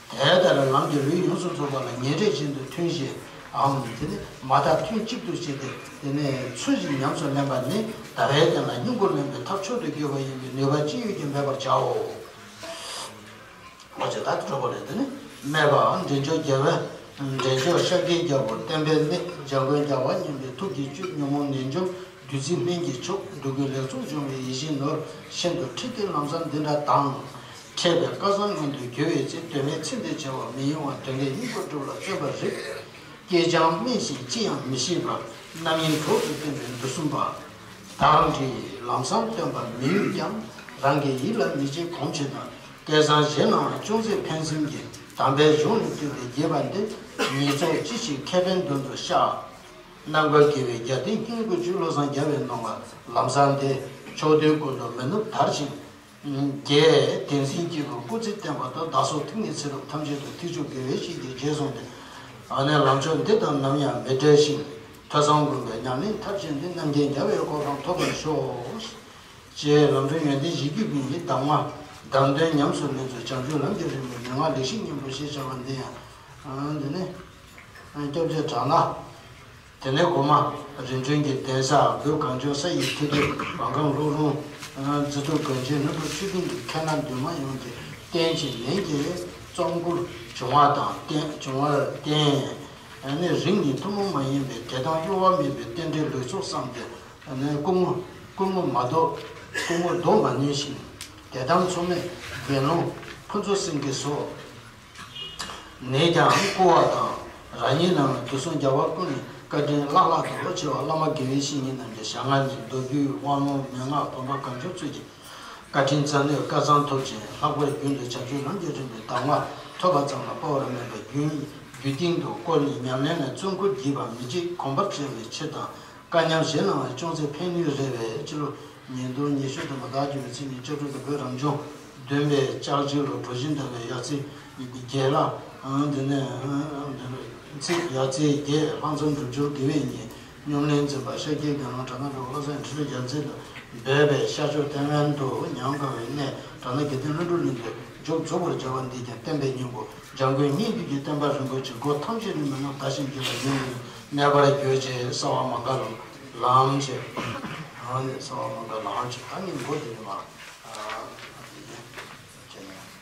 དེ་ལྟར་ལམ་གྱི་ལུས་ཡོངས་སུ་རྫོགས་པ་ལ་ཉེ་འབྲེལ་ཅན་དུ་མཐུན་ཞིང་། འམ་དེ་ནི་མ་དག་མཐུན་གཅིག་ཏུ་བྱས་ཏེ། དེ་ནས་ཚུལ་བཞིན་ཉམས་སུ་ལེན་པ་ནི། ཟླ་བའི་སྟེང་ལ་སྙིང་པོར་ལེན་པའི་ཐབས་མཆོག་ཏུ་གྱུར་པ་ཡིན་པས། ནུས་པ་ཅི་ཡོད་ཀྱིས་འབད་པར་བྱའོ། ལོ་ཆེ་ད་གྲོགས་པོ་རེད། དེ་ནི་སྨྲས་པ། འདྲེན་མཆོག་རྒྱལ་བའི། འདྲེན་མཆོག་ཤཱཀྱའི་རྒྱལ་པོ་བསྟན་པའི་གནས། འཇམ་མགོན་རྒྱལ་བ་མཉམ་པའི་ཐུགས་ཀྱི་བཅུད། ཉོན་མོངས་ནད་འཇོམས་བདུད་རྩིའི་སྨན་གྱི་མཆོག་འགྲོ་ཀུན་ལེགས་ཚོགས་འབྱུང་བའི་ཡིད་བཞིན་ནོར། ཤིན་ཏུ་འཁྲིལ་ཏེ་ལམ་བཟང་འདི་འདྲ་དང་། འཕྲད་པའི་སྐལ་བཟང་མངོན་དུ་གྱུར་བའི་ཚེ། དོན་མེད་ཚེ་འདིའི་བྱ་བ་མི་གཡེང་བར། དོན་གྱི་སྙིང་པོ་སྒྲུབ་ལ་བརྩོན་པར་རིགས། སྐྱེས་ཀྱང་སྨིན་ཞིང་ཅི་ཡང་མི་ཤེས་པར། རྣམ་གཡེང་གྲོགས་སུ་བསྟེན་པའི་དུས་གསུམ་པ། བདག་འདྲའི་ལམ་བཟང་སྟོན་པ་མི་ཡོད་ཀྱང་། རང་གི་ཡིད་ལ་མི་བྱེད་གོམས་ཆེ་ན། སྐལ་བཟང་གཞན་ལའང་ཅུང་ཟད་ཕན་སེམས་ཀྱིས། དམ་པའི་གཞུང་ནས་བཏོན་པའི་དགྱེས་པ་འདི། ཉེས་ཚོགས་ཅི་ཞིག་ཁེ་ཕན་དོན་དུ་བཤགས། རྣམ་དཀར་དགེ་བའི་རྒྱལ་མཚན་སྙིང་པོར་བཅུག་བློ་བཟང་རྒྱལ་བའི་ནོར་བུ་ལམ་བཟང་འདི། ཕྱོགས་དུས་ཀུན་ཏུ་མི་ནུབ་དར་ཞིང་རྒྱས། བསྟན་འཛིན་སྐྱེས་བུ་སྐུ་ཚེ་བརྟན་པ་དང་། བདག་སོགས་ཐུགས་ནི་ཚེ་རབས་ཐམས་ཅད་དུ། ཐེག་མཆོག་དགེ་བའི་བཤེས་ཀྱིས་རྗེས་བཟུང་སྟེ། ཨ་ནི་ལམ་མཆོག་འདི་དང་ནམ་ཡང་མི་འབྲལ་ཞིང་། ཐོས་བསམ་སྒོམ་པའི་ཉམས་ལེན་མཐར་ཕྱིན་ཏེ། རྣམ་མཁྱེན་རྒྱལ་བའི་གོ་འཕང་ཐོབ་པར་ཤོག་ཅེས་ལམ་འགྲོ་ཡོན་ཏན་གཞིར་གྱུར་པའི་གདམས་ངག་གདམས་དོན་ཉམས་སུ་ལེན་ཚུལ། བྱང་ཆུབ་ལམ་གྱི་རིམ་པའི་མན་ངག་ལེགས་བཤད་སྙིང་པོ་ཞེས་བྱ་བ་འདི་ཡང་། ཨ། འདི་ནི་སྐྱབས་རྗེ་གྲགས་ན། དེ་ནས་གོང་མ་རིམ་བྱོན་གྱི་གདན་ས་བོད་གངས་ལྗོངས་ས་ཡི་མཐིལ་རི་བང་སྒང་ལྷོ་རོང་། རྫི་ཐོག་དགོན་ཆེན་བློན་པོ་ཆོས་སྡིངས་ཀྱི་མཁན་སློབ་འདུས་མང་ཡོངས་ཀྱིས་བསྟན་བཅོས་ལན་གྱི་རྩོམ་མགུར་བྱུང་བ་དང་། བསྟན་བྱུང་བར་བརྟེན། ཨ་ནི་རིང་ནས་ཐུན་མོང་མ་ཡིན་པའི་བདེ་ཐང་གཡོ་བ་མེད་པའི་རྟེན་འབྲེལ་ལེགས་ཚོགས་བསགས་ཏེ། ཨ་ནི་སྐུ་ངོ་སྐུ་ངོ་མ་ལྡོག་སྐུ་ངོ་ལྡོག་མ་ནུས་ཤིང་། བདེ་ཐང་མཚུངས་མེད་དགེ་སློང་ཕུན་ཚོགས་སེང་གེ་སོགས། ནས་ཀྱང་བསྐུལ་བ་དང་། རང་ཉིད་རྣམས་དུས་གསུམ་རྒྱལ་བ་ཀུན་ལས་བཀའ་དྲིན་བླ་ལྷག་ཏུ་ཆེ་བ་བླ་མ་དགེ་བའི་བཤེས་གཉེན་རྣམས་ཀྱི་ཞལ་སྔ་ནས་མདོ་རྒྱུད་དབང་ལུང་མན་ངག་སྡོམ་པ་གང་བྱུང་ཚུལ་གྱིས་བཀའ་དྲིན་རྩ་ནས་བསྐལ་བཟང་ཐོབ་ཅིང་། ལྷག་པར་རྒྱུན་དུ་བྱང་ཆུབ་ལམ་གྱི་རིམ་པའི་གདམས་ངག་ཐོས་པ་ཙམ་ལ་དཔའ་བར་མེད་པར་རྒྱུན་རྒྱུན་གཏན་དུ་བཀོལ་ནས་ཉམས་ལེན་ལ་བརྩོན་བསྐུལ་བགྱིས་པ་མི་བརྗེད་གོམས་པར་བྱ་བའི་ཕྱིར་དང་། བཀའ་ཉམས་གཞན་ལའང་ཅུང་ཟད་ཕན་ནུས་རེ་བས། སྤྱི་ལོ་ཉིས་སྟོང་ཉི་ཤུ་དང་པོ་ཟླ་བཅུ་པའི་ཚེས་ཉི་ཤུ་རྩ་དྲུག་ཏུ་བོད་རང་སྐྱོང་བདུན་པའི་ལྕགས་བྱི་ལོ་གྲོ་བཞིན་ཟླ་བའི་ཡར་ཚེས་བརྒྱད་ལ། འདི་ནས་ཚེས་ཡར་ཚེས་བརྒྱད་ལྷག་འཛོམས་སྒྲུབ་སྦྱོར་དགེ་བའི་ཉིན། སྙོམས་ལེན་འཛིན་པ་ཤཱཀྱའི་དགེ་སློང་གྲགས་སྣང་གྲུབ་པ་བློ་བཟང་ཁྲི་ལོ་རྒྱལ་མཚན་དང་འབོད་པའི་ཤར་ཕྱོགས་ཐའེ་ཝན་དུ་ཉམས་དགའ་བའི་གནས་གྲགས་སྣང་དགེ་ལྡན་ཀླུ་སྒྲུབ་གླིང་དུ་མཇུག་རྫོགས་པར་བྱ་བ་འདི་ཀྱང་བསྟན་པའི་སྙིང་པོ་འཇམ་མགོན་སྙན་བརྒྱུད་ཀྱི་བསྟན་པ་རིན་པོ་ཆེ་སྒོ་ཐམས་ཅད་ནས་མི་ནུབ་དར་ཞིང་རྒྱས་པ་ཉིད་ལ་གནས་པར་གྱུར་ཅིག་གསོལ་བ་མང་དགའ་ལམ་ཅིག་ཨ་ནི་གསོལ་བ་མང་དགའ་ལམ་ཅིག་ད་ངས་མགོ་དེ་ནས་མར།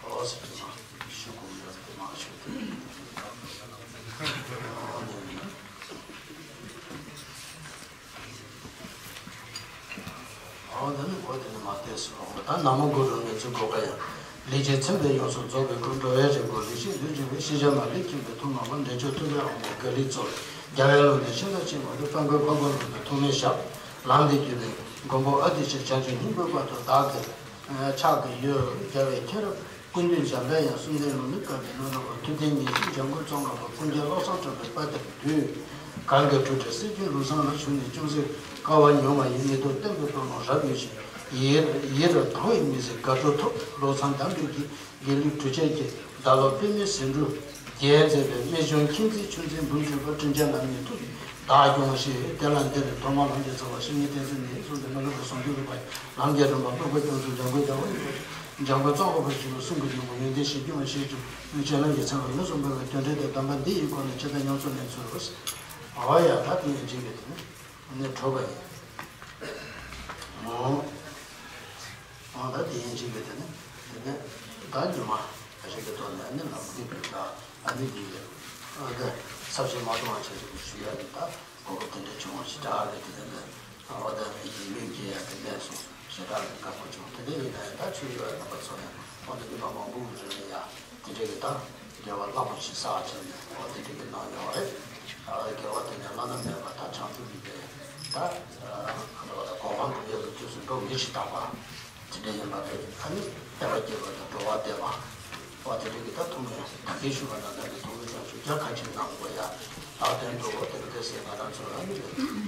ཨོ་ཟེར་དུས་མ་ཞུ་དགོས་ཡོད་དེ་མ་ཞུ་དེ། ཨོ་དེ་ནི་འོ་དེ་ནི་མ་བལྟས་སོ། ད་ན་མོ་གུ་རུ་ནི་ཚུལ་གོ་ག་ཡང་། ལས་ཀྱི་མཚན་དཔལ་ཡོངས་སུ་རྫོགས་པའི་སྐུ། འགྲོ་བའི་རིགས་ཀུན་ལེགས་བཤད་ལུས་སྦྱོང་བའི། ཤེས་བྱ་མ་ལུས་མཁྱེན་པའི་ཐུགས་མང་པོ། འདྲེན་མཆོག་ཐུབ་པའི་དབང་པོ་དགེ་ལེགས་སྩོལ། རྒྱལ་བའི་ལུང་བསྟན་ཤིན་ཏུ་ཆེ་བ་ལུས། དཔལ་མགོན་འཁོར་བའི་ཀློང་དུ་ཐོགས་མེད་ཞབས། ལམ་འདི་བརྒྱུད་པའི་མགོན་པོ་ཨ་ཏི་ཤ་བྱང་ཆུབ་སྙིང་པོའི་དཔལ་དུ་བདག་གིས། ཕྱག་ཏུ་ཡོད་རྒྱལ་བའི་ཁྱེད་རབ། ཀུན་འདུས་འཇམ་དཔལ་དབྱངས་གསུམ་ལྡན་ལུང་མི་བསྐལ་པའི་ནང་ན་བ། ཐུབ་བསྟན་ཉི་ཟླ་འཇམ་མགོན་ཙོང་ཁ་པ། ཀུན་མཁྱེན་བློ་བཟང་གྲགས་པའི་དཔལ་དེར་འདུད། གང་གི་འགྲོ་དྲི་སེར་ཆེན་ལུས་བསྲངས་ལ། བཞུགས་ནས་ཅུང་ཟད་དཀའ་བ་མྱོང་བ་ཡི། ཉེ་དུ་བསྟན་པའི་སྟོབས་ལ་རབ་གཡོས་ཤིང་། ཡིད་ཡིད་དང་བག་ཡོད་མི་ཟད་དགའ་སྤྲོ་ཐོབ། བློ་བཟང་དམ་པའི་དགེ་དགེ་ལུགས་གྲོལ་བྱེད་ཀྱི། བདག་བློ་པདྨའི་ཟེའུ་འབྲུ་རྒྱས་མཛད་པའི། རྨད་བྱུང་མཁྱེན་བརྩེ་ཆུ་འཛིན་འབུམ་འཁྲུགས་པ། དྲིན་ཅན་བླ་མའི་ཐུགས་ཀྱི་བདག་སྐྱོང་ཞེས། དེ་ལ་འདིར་ཐོག་མར་ལམ་གྱི་རྩ་བ་བཤེས་གཉེན་བསྟེན་ཚུལ་ནི་གསུངས་ཏེ། ནང་གི་བཟང་སྤྱོད་རིག་པ་ལམ་གྱི་རིམ་པ་སློབ་དཔོན་སྐྱོང་ཚུལ། འཇམ་མགོན་རྒྱལ་བ་འཇམ་མགོན་ཙོང་ཁ་པ་ཆེན་པོའི་གསུང་གི་འབྱུང་པོ་ཡོན་ཏན་གཞིར་གྱུར་པ་ཞེས་བྱ་བའི་བྱིན་རླབས་ཀྱི་ཚན་པ་ཡོངས་སུ་འབར་བའི་དོན་འགྲེལ་དེ་གདམས་པ་འདི་ཡི་སྒོ་ནས་ཇི་ལྟར་ཉམས་སུ་ལེན་ཚུལ། འོ་ཡ། ད་དེ་ཡིན་ཅིག་གི་དེ་ནི་ནི་གྲུབ་པ་ཡིན། འོ། འོ་ད་དེ་ཡིན་ཅིག་གི་དེ་ནི་དེ་ནི་ད་སྒྱུ་མ་རིག་གི་ཐོག་ནས་ནི་ལམ་འདི་བུ་ད་ཨ་ནི་གི་ཡོད། འོ་ད་ཚབས་ཆེན་མ་གཏོང་བ་བྱས་ཏེ་ཞུ་ཡ་ནི་ད། གོ་སྐབས་དེ་འདྲ་བྱུང་བ་ཞེ་དྲག་རེད། དེ་ནས་འོ་ད་ཡིད་ལུས་སྐྱེ་ཡ་དེ་འདྲ་སོང་ཞེ་དྲག་རེད། དགའ་པོ་བྱུང་། དེ་འདྲ་ཡིན་ན་ཡང་ད་ཆོས་ཞུ་བའི་རྣམ་པ་ཚོ་ཡང་འོ་ད་ནུས་པ་མང་པོ་ཡོད་རེད། ཡ་དེ་འདྲ་གི་ད་དགེ་བ་རླབས་པོ་ཆེ་བསགས་བྱས་ནས་འོ་དེ་འདྲ་གི་གནང་ཡོད་རེད། ཨ་དགེ་བ་དེ་ནས་བླ་ན་མེད་པ་ད་བྱང་ཆུབ་ཀྱི་སེམས་ད་ག་ད་གོ་འཕང་འགྲུབ་ཡག་གི་དུས་སུ་འགྲོ་མི་ཞིག་དག་པ། དེ་འདྲ་ཡིན་པ་རེད། ཨ་ནི་བསྟན་པ་རྒྱས་པ་དང་འགྲོ་བ་བདེ་བ། འོ་དེ་འདྲ་གི་ད་ཐུགས་སྨོན་ད་གིན་ཞུས་པ་ནང་བཞིན་གྱི་ཐུགས་སྨོན་བྱང་ཆུབ་རྒྱ་ག་ཅིག་གནང་དགོས་ཡ། ལྷག་དོན་དུ་འོ་དེ་འདྲ་ཟེར་ང་རང་ཚོ་ལ་ནི་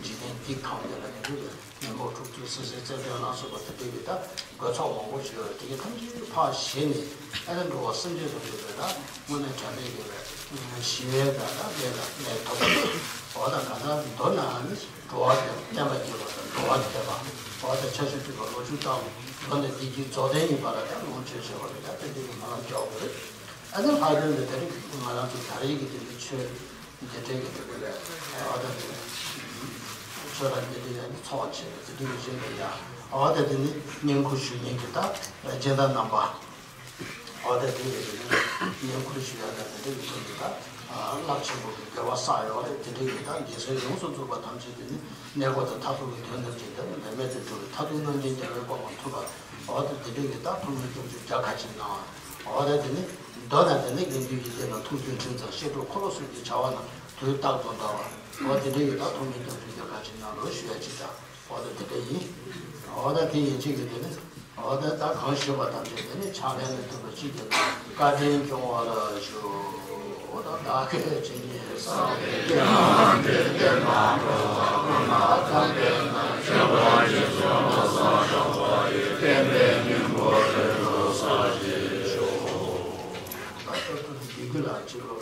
འཇིག་རྟེན་འདི་གང་དེ་ལ་ནི་ནི་མེ་མོ་འཁྲུག་རྩོད་སྲིད་སྲེ་རྩེད་འགྲན་ལ་སོགས་པ་དེ་འདྲ་གི་ད་དགོས་ཚོགས་མང་པོ་ཞིག་ཡོད་རེད། དེ་གི་ཐམས་ཅད་ཕར་ཞེད་ནས་ཨ་ནི་འགྲོ་བ་སེམས་ཅན་ཐམས་ཅད་ལ་ད་དངོས་གནས་དྲང་གནས་ཀྱི་ལ་ཞི་བའི་ད་ལ་ལས་ལ་ལས་ཐོབ་པ་འོ་ད་ག་ད་མདོར་ན་ཨ་ནི། འགྲོ་བ་དེ་བསྟན་པ་རྒྱས་པ་དང་འགྲོ་བ་དེ་བ་བ་དང་ཆ་ཤས་མཐུན་པ་ལོ་རྒྱུས་དང་ལོ་ནས་བདེ་སྐྱིད་རྫོགས་ལྡན་ཡིན་པ་ལ་ད་ལོངས་སྤྱོད་བྱེད་པ་ལ་ད་ཏན་ཏན་གྱི་ང་རང་འཇོག་དགོས་རེད། ཨ་ནི་ལྷག་དོན་དུ་དེ་རིང་ང་རང་ཚོ་ད་རེས་ཀྱི་དེ་ནི་ཆོས་འདི་འདྲའི་གི་དེ་འདྲ་ལས་ཨ་ད་དེ་ཆོས་ར་འདི་འདྲ་ཡ་ནི་ཚོགས་བྱས་ནས་དེ་འདྲ་གི་བཞིན་དུ་ཡ་ཨ་ད་དེ་ནི་བསྙེན་བཀུར་ཞུ་མཁན་གྱི་ད་སྦྱིན་བདག་རྣམ་པ། འོ་ད་དེ་ཡིན་དུས་ནི་བསྙེན་བཀུར་ཞུ་ཡ་དང་དེ་འདྲ་ཡིན་དུས་ནི་ད་རླབས་ཆེན་པོ་གི་དགེ་བ་བསགས་ཡོད་རེད། དེ་འདྲ་ཡིན་ད་དགེ་སེམས་ཡོངས་སུ་རྫོགས་པ་ཐམས་ཅད་དེ་ནི་གནས་སྒོ་དང་མཐར་ཐུག་གི་དོན་རྣམས་ཀྱི་འདི་ནི་འབད་མེད་དུ་འགྲུབ་པའི་མཐར་ཐུག་རྣམ་མཁྱེན་རྒྱལ་བའི་གོ་འཕང་ཐོབ་པ། འོ་ད་དེ་འདྲ་ཡིན་ད་ཐུགས་སྨོན་སྐྱབས་འཇུག་རྒྱ་ག་ཅིག་གནང་བ། འོ་ད་དེ་ནི་མདོར་ན་དེ་ནི་དགེ་འདུན་གྱི་སྡེ་ན་ཐུགས་རྒྱུད་འཕྲིན་བཟང་བཤད་སྒྲུབ་འཁོར་ལོ་གསུམ་གྱི་བྱ་བ་རྣམས་དུས་རྟག་ཏུ་བསྟར་བ། འོ་དེ་འདྲ་ཡིན་ད་ཐུགས་སྨོན་སྐྱབས་འཇུག་རྒྱ་ག་ཅིག་གནང་རོགས་ཞུ་ཡ་ཅིག་ད། འོ་ད་དེ་འདྲ་ཡིན། འོ་ད་དེ་ཡིན་ཅིག་གི་དེ་ནི། འོ་ད་ད་གང་ཞུས་པ་ཐམས་ཅད་དེ་ནི་ཕྱག་ལེན་ལ་འདུས་པ་ཅིག་གི་བཀའ་དྲིན་སྐྱོང་བར་ཞུ། འོ་ད་བདག་གིས་ཇི་སྙེད་བསམ་པའི་དོན་དམ་པར་ཁྱབ་པར་བྱེད་པ་ཞིག་བསམ་པའི་སྙིང་པོ་རེ་རུ་ས་ཞེས་ཞུ། ད་ལྟ་དུ་ཡི་གེ་ལ་ཅིག་ལོ།